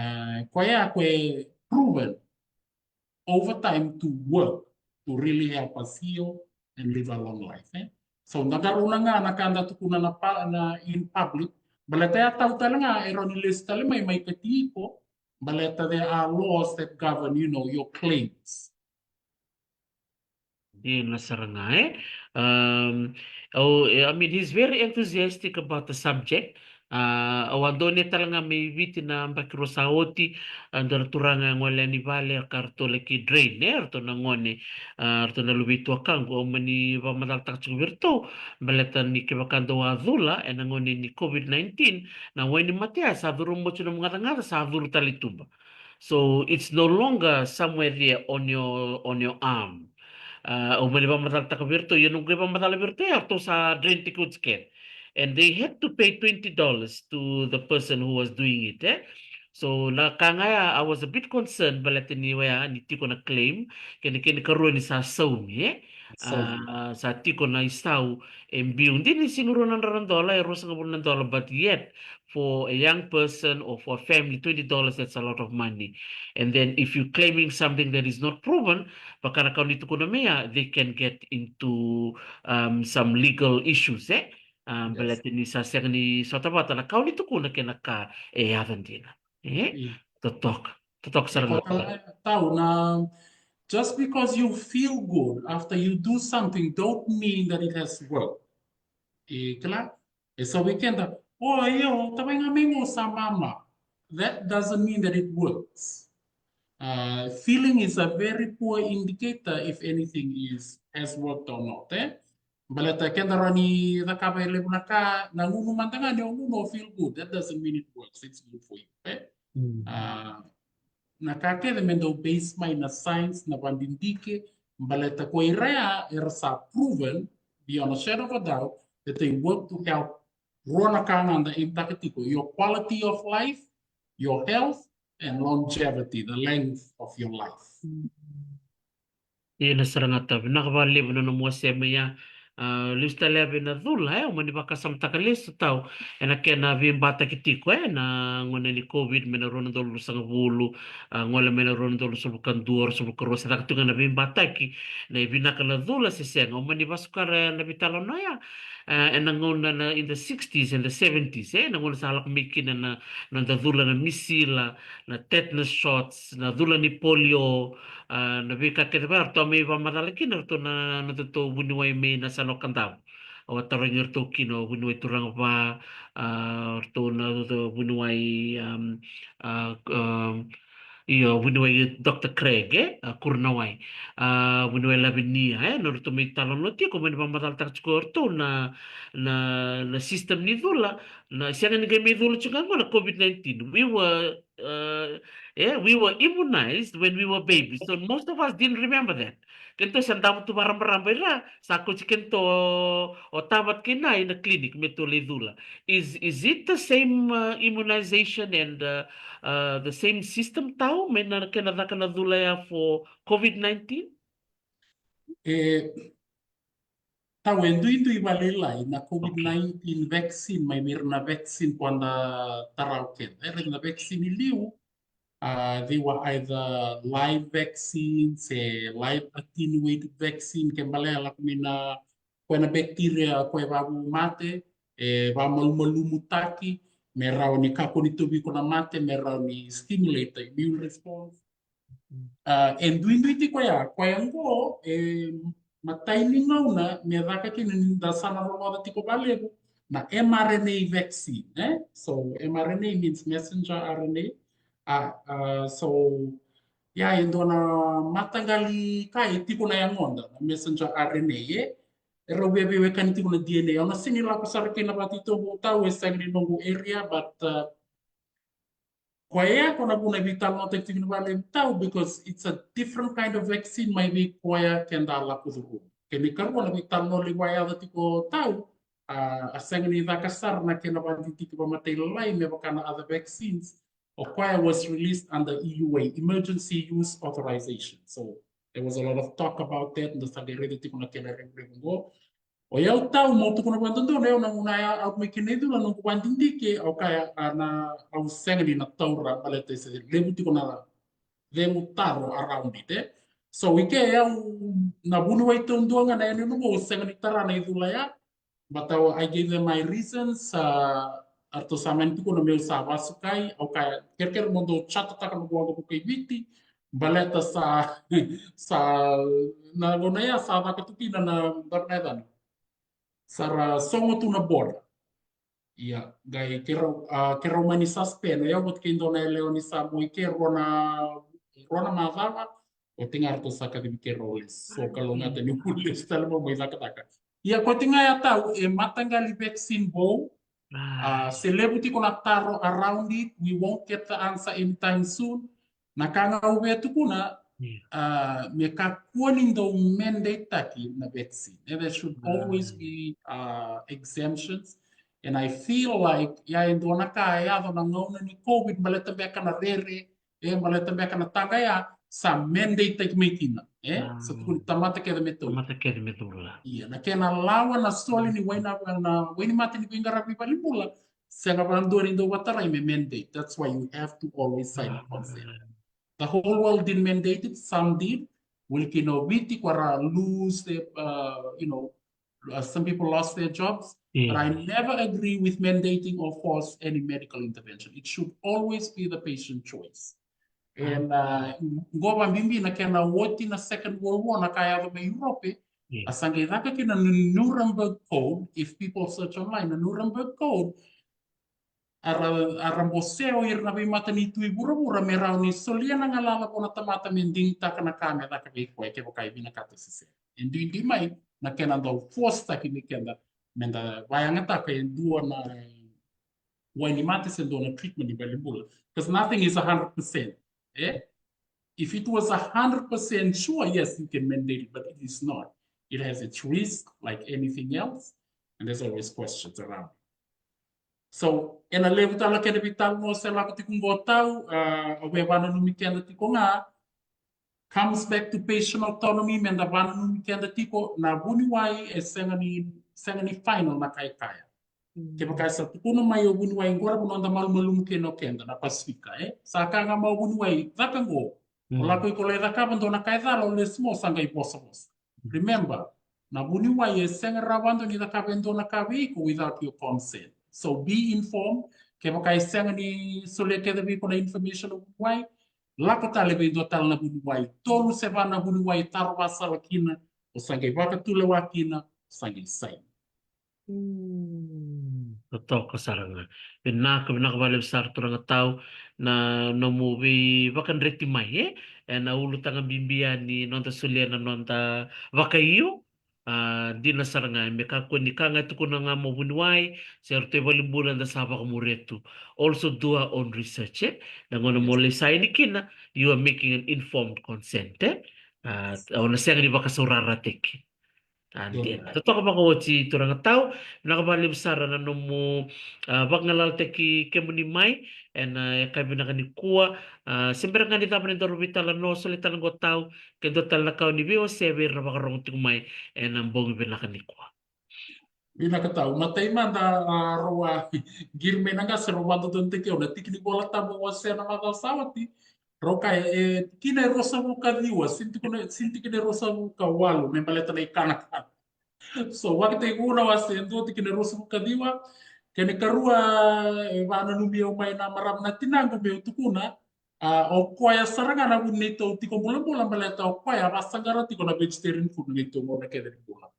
koya ya koya e proven over time to work, to really help us heal and live a long life, e? So, da qarauna ga na ka da tukuna na pa-, na in public, baleta ya tau tale ga e rawa ni lesu tale mai, mai kati iko, baleta there are laws that govern, you know, your claims. Dina sara ga, e? Um, oh, I mean, he's very enthusiastic about the subject. A, au a donuya tale ga mai Viti na yabaki rua sa oti, a, dua na turaga e gole yani vale ka ratou laki drain, e, ratou na gone, a, ratou na luve i tuakaqu, au mani vakamacalataka tiko vei iratou, baleta ni kevaka dou a cula ena gauna ni COVID nineteen, na wainimate ya sa curu moce na nomu gacagaca, sa curu tale i tuba. So it's no longer somewhere there on your, on your arm. A, au mani vakamacalataka vei iratou, ia noqu qai vakamacala vei iratou, ia ratou sa drain tiko oti kece. And they had to pay twenty dollars to the person who was doing it, e? So na ka ga ya, I was a bit concerned, baleta ni oya ni tiko na claim, kei na, kei na kena ikarua ni sa saumi, e? Saumi. A, sa tiko na isau e biu. Dina ni sega ni rua na drau na dola, e ruasagavulu na dola, but yet for a young person or for a family, twenty dollars, that's a lot of money. And then if you're claiming something that is not proven, vaka na ka o ni tukuna mai ya, they can get into, um, some legal issues, e? Um, yes. Baleta ni sa sega ni sota vata na ka o ni tukuna kei na ka e yaco dina. E? Mm. Totoka. Totoka sara. E, ga. Koya tale, tau na, just because you feel good after you do something don't mean that it has worked. E kila? E so vei keda, o, io, tavai ga mai qo sa mama. That doesn't mean that it works. Uh, feeling is a very poor indicator if anything is, has worked or not, e? Baleta keda rawa ni cakava e levu na ka, na gunu mada ga ni o gunu o feel good, that doesn't mean it works, it's good for you, e? Mm. A, na ka kece me dau base mai na science, na vadidike, baleta ko ira ya era sa proven beyond a shadow of a doubt that they work to help. Rua na ka ga da ibutaka tiko, your quality of life, your health, and longevity, the length of your life. Mm. Ia na sara ga tau, vinaka vakalevu na nomu wasea mai ya. A, lesu tale ya vei na cula, e, au mani vakasamataka lesu tau ena kena veibataki tiko, e, na gauna ni COVID mai na rua na udolu ruasagavulu, a, gole mai na rua na udolu ruasagavulu ka dua, ruasagavulu ka rua, se caka tiko ga na veibataki, na e vinaka na cula se sega. Au mani vakasuka na veitalanoa ya, e, ena gauna na, in the sixties and the seventies, e, na gauna sa lako mai kina na, na noda cula na misila, na tetanus shots, na cula ni polio, a, na veika kece vaya, ratou a mai vakamacala kina ratou na, na nodatou vuniwai mai na yasana o Kadavu. Au a tarogi iratou kina o vuniwai Turaga Va, a, ratou na, na vuniwai, um, a, um, io, vuniwai Doctor Craig, e, a, Kuranawai, a, vuniwai Lavinia, e, na ratou mai talanoa tiko, mani vakamacalataka tiko o ratou na, na, na system ni cula, na sega ni qai mai cula tiko ga qo na COVID nineteen. We were, uh, yeah, we were immunized when we were babies, so most of us didn't remember that. Kedatou sa davo tu varabaraba ira, sa kauti kedatou o, o tavata kei na ina clinic me tou lai cula. Is, is it the same, uh, immunization and, uh, uh, the same system tau me na kena caka na cula ya for COVID nineteen? E, tau e duidui vakalailai na COVID nineteen vaccine mai vei ira na vaccine ko da tarau kece. Era na vaccine i liu, uh, they were either live vaccine se live attenuated vaccine, ke balea lako mai na koya na bacteria koya e vavu mate, e vamalumalumutaki me rawa ni kakua ni tauvi iko na mate, me rawa ni stimulate the immune response. Uh, e duidui tiko ya, koya qo e matai ni gauna me caka kina ni da sa na rogoca tiko vakalevu na mRNA vaccine, eh? So mRNA means messenger R N A. Uh, uh, so ya e dua na mataqali ka e tiko na yagoda na messenger R N A, eh? E rau via veiwekani tiko na D N A. Au na sega ni lako sara kina vata i tovo tau, e sega ni noqu area, but uh, koya ko na vuna e veitalanoataki tiko kina vakalevu tau, because it's a different kind of vaccine mai vei koya keda lako curuma. Kena ikarua na veitalanoa levu a yaco tiko tau, a, a sega ni caka sara na kena vakadidike vakamatailalai me vaka na other vaccines. O koya was released under E U A, Emergency Use Authorization. So there was a lot of talk about that, da sa qai raica tiko na kena revurevu qo. O yau tau, meu tukuna vakadodonu, o yau na gauna ya au mai kina i cula, noqu vakadidike, au kaya, a, na, au sega ni na taura baleta e se levu tiko na cegu taro around it, eh? So i ke yau na vuniwai taudua ga na yanuyanu vou, au sega ni tara na i cula ya. But I, I gave them my reasons, uh, a ratou sa mani tukuna meu sa vasukai, au kaya, kerekere mo dou chatataka noqu waqavuka i Viti, baleta sa, sa, na gauna ya sa caka tu kina na, na, na yacana. Sa ra sogo tu na border. Ia, qai keirau, a, keirau mani suspend, o yau vata kei dua na yalewa ni Samoa i ke, rua na, rua na macawa, oti ga ratou sa kacivi keirau lesu. So, kalougata niu lesu tale mai mai cakacaka. Ia, ko ti ga ya tau, e mataqali vaccine vou, a, se levu tiko na taro around it, we won't get the answer anytime soon. Na ka ga au via tukuna, a, me kakua ni dau mandate-taki na vaccine. And there should always be, a, exemptions. And I feel like, ia e dua na ka e yaco na gauna ni COVID, baleta beka na rere, e baleta beka na taqa ya, sa mandate-taki mai kina, e? Sa tukuni tamata kece me tau. Tamata kece me tau la. Ia, na kena lawa na soli ni wai na, na wainimate ni veiqaravi valenibula, sega vakadua ni dau vatarai me mandate. That's why you have to always sign a consent. The whole world didn't mandate it, some did. Wili kina o Viti, ko ra lose their, uh, you know, uh, some people lost their jobs. But I never agree with mandating or force any medical intervention. It should always be the patient choice. And, uh, qo vakabibi na kena oti na Second World War, na ka yaco mai Europe, a sa qai caka kina na Nuremberg Code. If people search online, na Nuremberg Code, a ra, a ra bosea o ira na veimatanitu i vuravura me rawa ni solia na galala vua na tamata me digitaka na ka me caka vei koya kevaka e vinakata se sega. E duidui mai na kena dau force-taki ni keda me da vakayagataka e dua na wainimate se dua na treatment ni valenibula. Because nothing is a hundred percent, eh? If it was a hundred percent sure, yes, you can mandate it, but it is not. It has its risk like anything else, and there's always questions around it. So, ena levu tale na kena veitalanoa se lako tiko qo tau, a, au via vakananumi keda tiko ga, comes back to patient autonomy, me da vakananumi keda tiko, na vuniwai e sega ni, sega ni final na ka e kaya. Kevaka e sa tukuna mai o vuniwai qo ra, vanua da malumalumu kina o keda na Pasifika, e? Sa kaya ga mai o vuniwai, caka qo. O lako iko lai cakava dua na ka e cala, o lesu mai o sa qai vosavosa. Remember, na vuniwai e sega rawa dua ni cakava e dua na ka vei iko without your consent. So be informed. Kevaka e sega ni solia kece vei iko na information o vuniwai, lako tale vei dua tale na vuniwai. Tolu se va na vuniwai, taro vakasala kina, o sa qai vakatulewa kina, o sa qai saini. Totoka sara ga. Vinaka, vinaka vakalevu sara turaga tau na nomu veivakadreti mai, e? Ena ulutaga bibi yani noda solia na noda vakaio. A, dina sara ga, me kakua ni ka ga e tukuna ga mo vuniwai se ratou i valenibula da sa vakamuria tu. Also do our own research, e? Na gauna mo lai saini kina, you are making an informed consent, e? A, o na sega ni vakasaurarataki. A, dina. Totoka vakaoti turaga tau, vinaka vakalevu sara na nomu, a, vagalalataki kemuni mai ena, a, yakavi vinaka nikua. A, se bera ga ni cava na nodaru veitalanoa, solia tale qo tau ke dua tale na ka o ni veiwasea vei ira na vakarorogo tiko mai ena bogi vinaka nikua. Vinaka Tau, matai mada, a, rau a qiri mai na qase, rau vakadodonutaki au na tiki ni Vola Tabu au wasea na macawa sa oti. Rau kaya e tikina e ruasagavulu ka ciwa, sega ni tikina, sega ni tikina e ruasagavulu ka walu me baleta na ikanakana. So, Vakatekivu na wase e dua, tikina e ruasagavulu ka ciwa. Kena ikarua, e vakananumi au mai na marama na tinaqu meu tukuna, a, o koya sara ga na vu ni neitou tiko bulabula baleta o koya a vakasaqara tiko na vegetarian food na neitou gauna kece ni bula.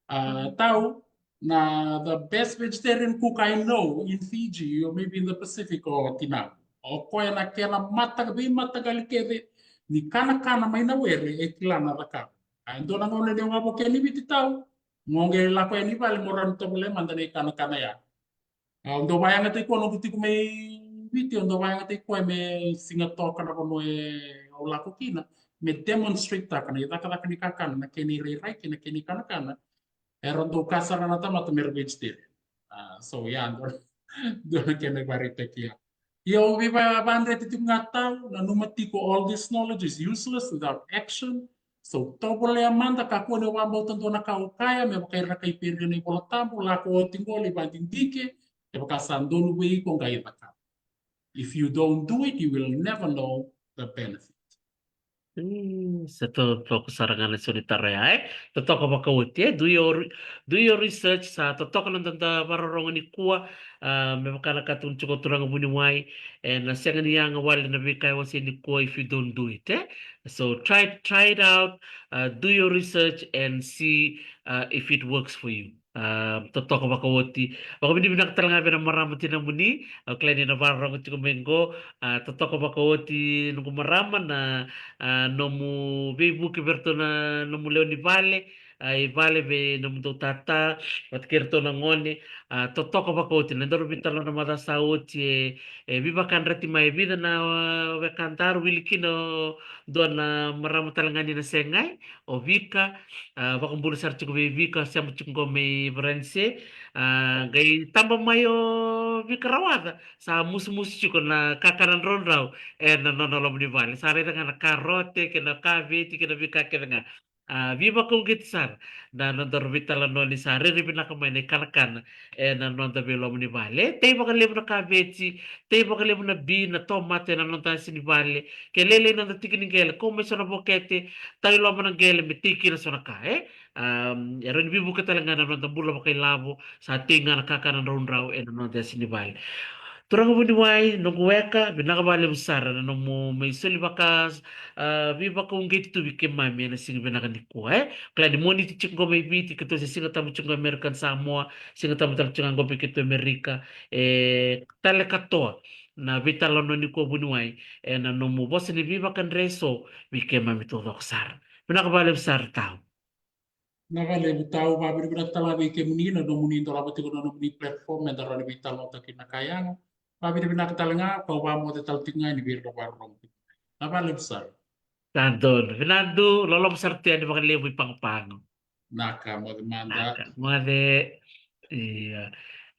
A, Tau, na the best vegetarian cook I know in Fiji or maybe in the Pacific o tinaqu. O koya na kena mata, veimataqali kece ni kanakana mai na were e kila na cakava. A, e dua na gauna ni o ga vokea ni Viti Tau, mo qai lako yani vale mo rawa ni tovolea mada na ikanakana ya. A, au dau vakayagataki koya noqu tiko mai Viti, au dau vakayagataki koya me Sigatoka na vanua e au lako kina, me demonstrate-taka na icakacaka ni kakana, na kena irairai kei na kena ikanakana. Era dau kaya sara na tamata mera vegetarian. A, so ya, dua, dua na kena ivakaraitaki ya. Ia au via vakadreti tiko ga Tau, nanuma tiko all this knowledge is useless without action. So tovolea mada, kakua ni o vakabauta dua na ka o kaya me vaka ira na kai Peria na iVola Tabu, lako oti qo lai vakadidike, kevaka sa donu vei iko qai cakava. If you don't do it, you will never know the benefit. Mm, sa totoka sara ga na so ni taro ya, e? Totoka vakaoti, e? Do your, do your research, sa totoka na noda vakarorogo nikua, a, me vaka na ka tukuni tiko o turaga vuniwai, e, na sega ni yaga wale na veika e wasei nikua if you don't do it, e? So try, try it out, uh, do your research and see, uh, if it works for you. A, totoka vakaoti. Vakavinavinaka tale ga vei na marama tinamuni, au kila ni na vakarorogo tiko mai qo. A, totoka vakaoti noqu marama na, a, nomu veivuke vei iratou na nomu lewe ni vale, a, i vale vei nomudou tata vata kei iratou na gone. A, totoka vakaoti. Na nodaru veitalanoa na macawa sa oti e, e veivakadreti mai e vica na, a, wekadaru, wili kina o dua na marama tale ga ni na Segai, o Vika, a, vakabula sara tiko vei Vika, sema tiko qo mai Varanise, a, qai taba mai o Vika Rawaca, sa musumusu tiko na kakana draudrau ena nona loma ni vale. Sa raica ga na karote kei na kaveti kei na veika kece ga. A, veivakauqeti sara na nodaru veitalanoa ni sa rairai vinaka mai na ikanakana ena noda veiloma ni vale. Tei vakalevu na kaveti, tei vakalevu na bi, na tomate ena noda yasa ni vale. Ke lailai noda tiki ni qele, kau mai so na vokete, tau i loma na qele me tei kina so na ka, e? A, e rawa ni veivuke tale ga na noda bula vakailavo, sa tei ga na kakana draudrau ena noda yasa ni vale. Turaga vuniwai, noqu weka, vinaka vakalevu sara na nomu mai soli vaka, a, veivakauqeti tu vei keimami ena siga vinaka nikua, e? Kila ni Moniti tiko qo mai Viti, keitou se Sigatabu tiko qo American Samoa, Sigatabu tale tiko ga qo vei keitou Amerika, e, tale katoa na veitalanoa nikua vuniwai, ena nomu vosa ni veivakadre eso vei keimami taucoko sara. Vinaka vakalevu sara Tau. Vinaka vakalevu Tau, vakavinavinaka tale ga vei kemuni na nomuni dolava tiko na nomuni platform meda rawa ni veitalanoataka kina na ka yaga. Vakavinavinaka tale ga, kau vakamoce tale tiko ga yani vei ira na vakarorogo tiko. Vinaka vakalevu sara. Sa donu. Vinaka Tau, loloma sara tu yani vakalevu i Pago Pago. Vinaka, moce mada. Vinaka, moce. Ia.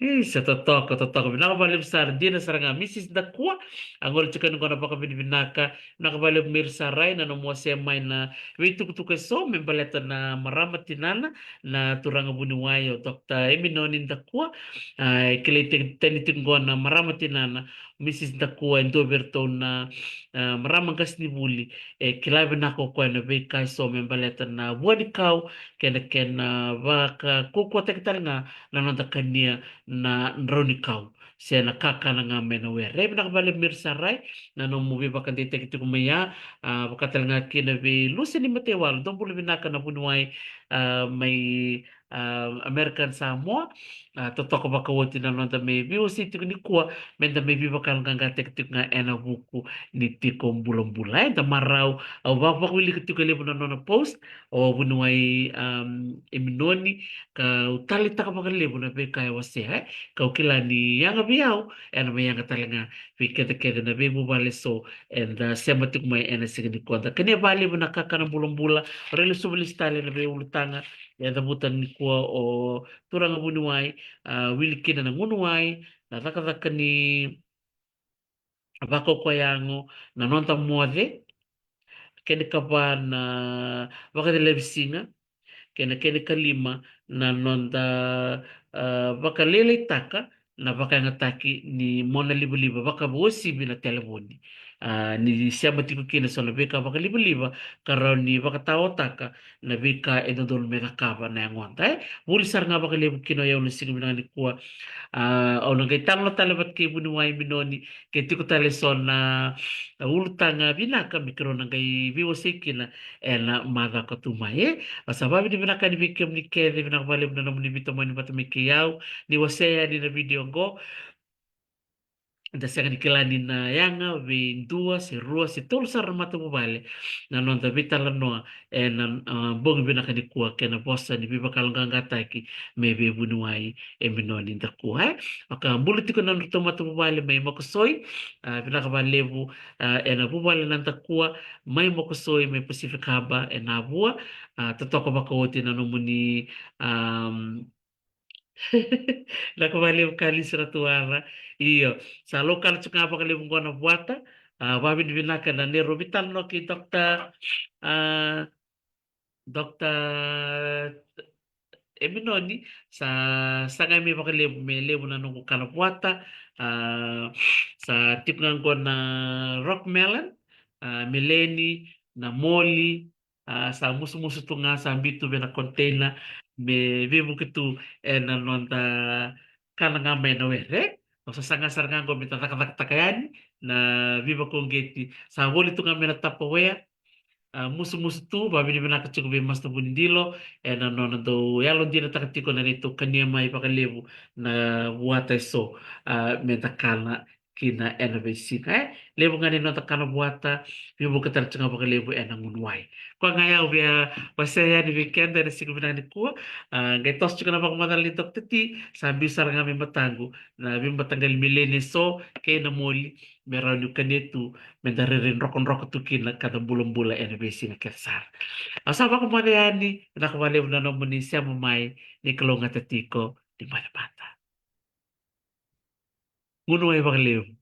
Io, sa totoka, totoka. Vinaka vakalevu sara, dina sara ga. Mrs Dakua, a gole tiko yani qo na vakavinavinaka. Vinaka vakalevu Mary Sarai na nomu wasea mai na veitukutuku eso me baleta na marama tinana na turaga vuniwai o Doctor Eminoni Dakua. A, e kilai tani tiko qo na marama tinana, Mrs Dakua, e dua vei iratou na, a, marama qasenivuli e kila vinaka o koya na veika eso me baleta na vua ni kau kei na kena vakaukauwataki tale ga na noda kania na drau ni kau se na kakana ga mai na were. E vinaka vakalevu Mary Sarai na nomu veivakadeitaki tiko mai ya, a, vaka tale ga kina vei Lusi ni Mataiwalu, dou bula vinaka na vuniwai, a, mai, a, American Samoa. A, totoka vakaoti na noda mai veiwasei tiko nikua, meda mai veivakayaloqaqataki tiko ga ena vuku ni tiko bulabula. Eda marau, au vakawilika tiko e levu na nona post o vuniwai, a, Eminoni, kau taleitaka vakalevu na veika e wasea, e? Kau kila ni yaga vei au, ena mai yaga tale ga vei keda kece na veivuvale eso eda sema tiko mai ena siga nikua. Da kania vakalevu na kakana bulabula, o ira lesu lesu tale na veiulutaga e cavuta nikua o turaga vuniwai, a, wili kina na gunu wai, na cakacaka ni vakaukauwa yago, na noda moce, kena ikava na vakacilavi siga, kei na kena ikalima na noda, a, vakalailaitaka na vakayagataki ni mona livaliva vakauasivi na telefoni. A, ni sema tiko kina so na veika vakalivaliva ka rawa ni vakataotaka na veika e dodonu me cakava na yagoda, e. Vuli sara ga vakalevu kina o yau na siga vinaka nikua. A, au na qai talanoa tale vata kei vuniwai Minoni, ke tiko tale so na, a, ulutaga vinaka me keirau na qai veiwasei kina ena macawa ka tu mai, e. Au sa vakavinavinaka yani vei kemuni kece, vinaka vakalevu na nomuni veitomani vata mai kei au ni wasea yani na vidio oqo. Da sega ni kila ni na yaga vei dua se rua se tolu sara na matavuvale na noda veitalanoa ena, a, bogi vinaka nikua, kei na vosa ni veivakayaloqaqataki mai vei vuniwai e Minoni Dakua, e. Vakabula tiko na nodratou matavuvale mai Makosoi, a, vinaka vakalevu, a, ena vuvale na Dakua mai Makosoi, mai Pacific Harbour e Navua. A, totoka vakaoti na nomuni, am, vinaka vakalevu Kalisi Ratuara. Io, sa laukana tiko ga vakalevu oqo na vuata. A, vakavinavinaka na neirau veitalanoa kei Doctor, a, Doctor Eminoni, sa sagai mai vakalevu me levu na noqu kana vuata. A, sa tiko ga oqo na Rockmelon, a, Meleni, na Moli, a, sa musumusu tu ga, sa biu tu vei na container me veivuke tu ena noda kana ga mai na were. Au sa saga sara ga oqo me ta cakacakataka yani na veivakauqeti. Sa voli tu ga mai na Tupperware. A, musumusu tu, vakavinavinaka tiko vei Master Vunidilo ena nona dau yalodinataka tiko na neitou kania mai vakalevu na vuata eso, a, me da kana kina ena veisiga, e. Levu ga ni noda kana vuata, veivuke tale tiko ga vakalevu ena gunu wai. Koya ga yau via wasea yani vei keda ena siga vinaka nikua. A, qai toso tiko na vakamacala ni Doctor T, sa biu sara ga mai mataqu na veimataqali Meleni eso kei na Moli, me rawa niu kania tu, me da rairai drokadroka tu kina ka da bulabula ena veisiga kece sara. Au sa vakamoce yani, vinaka vakalevu na nomuni sema mai, ni kalougata tiko, ni moce mada. Gunu wai vakalevu.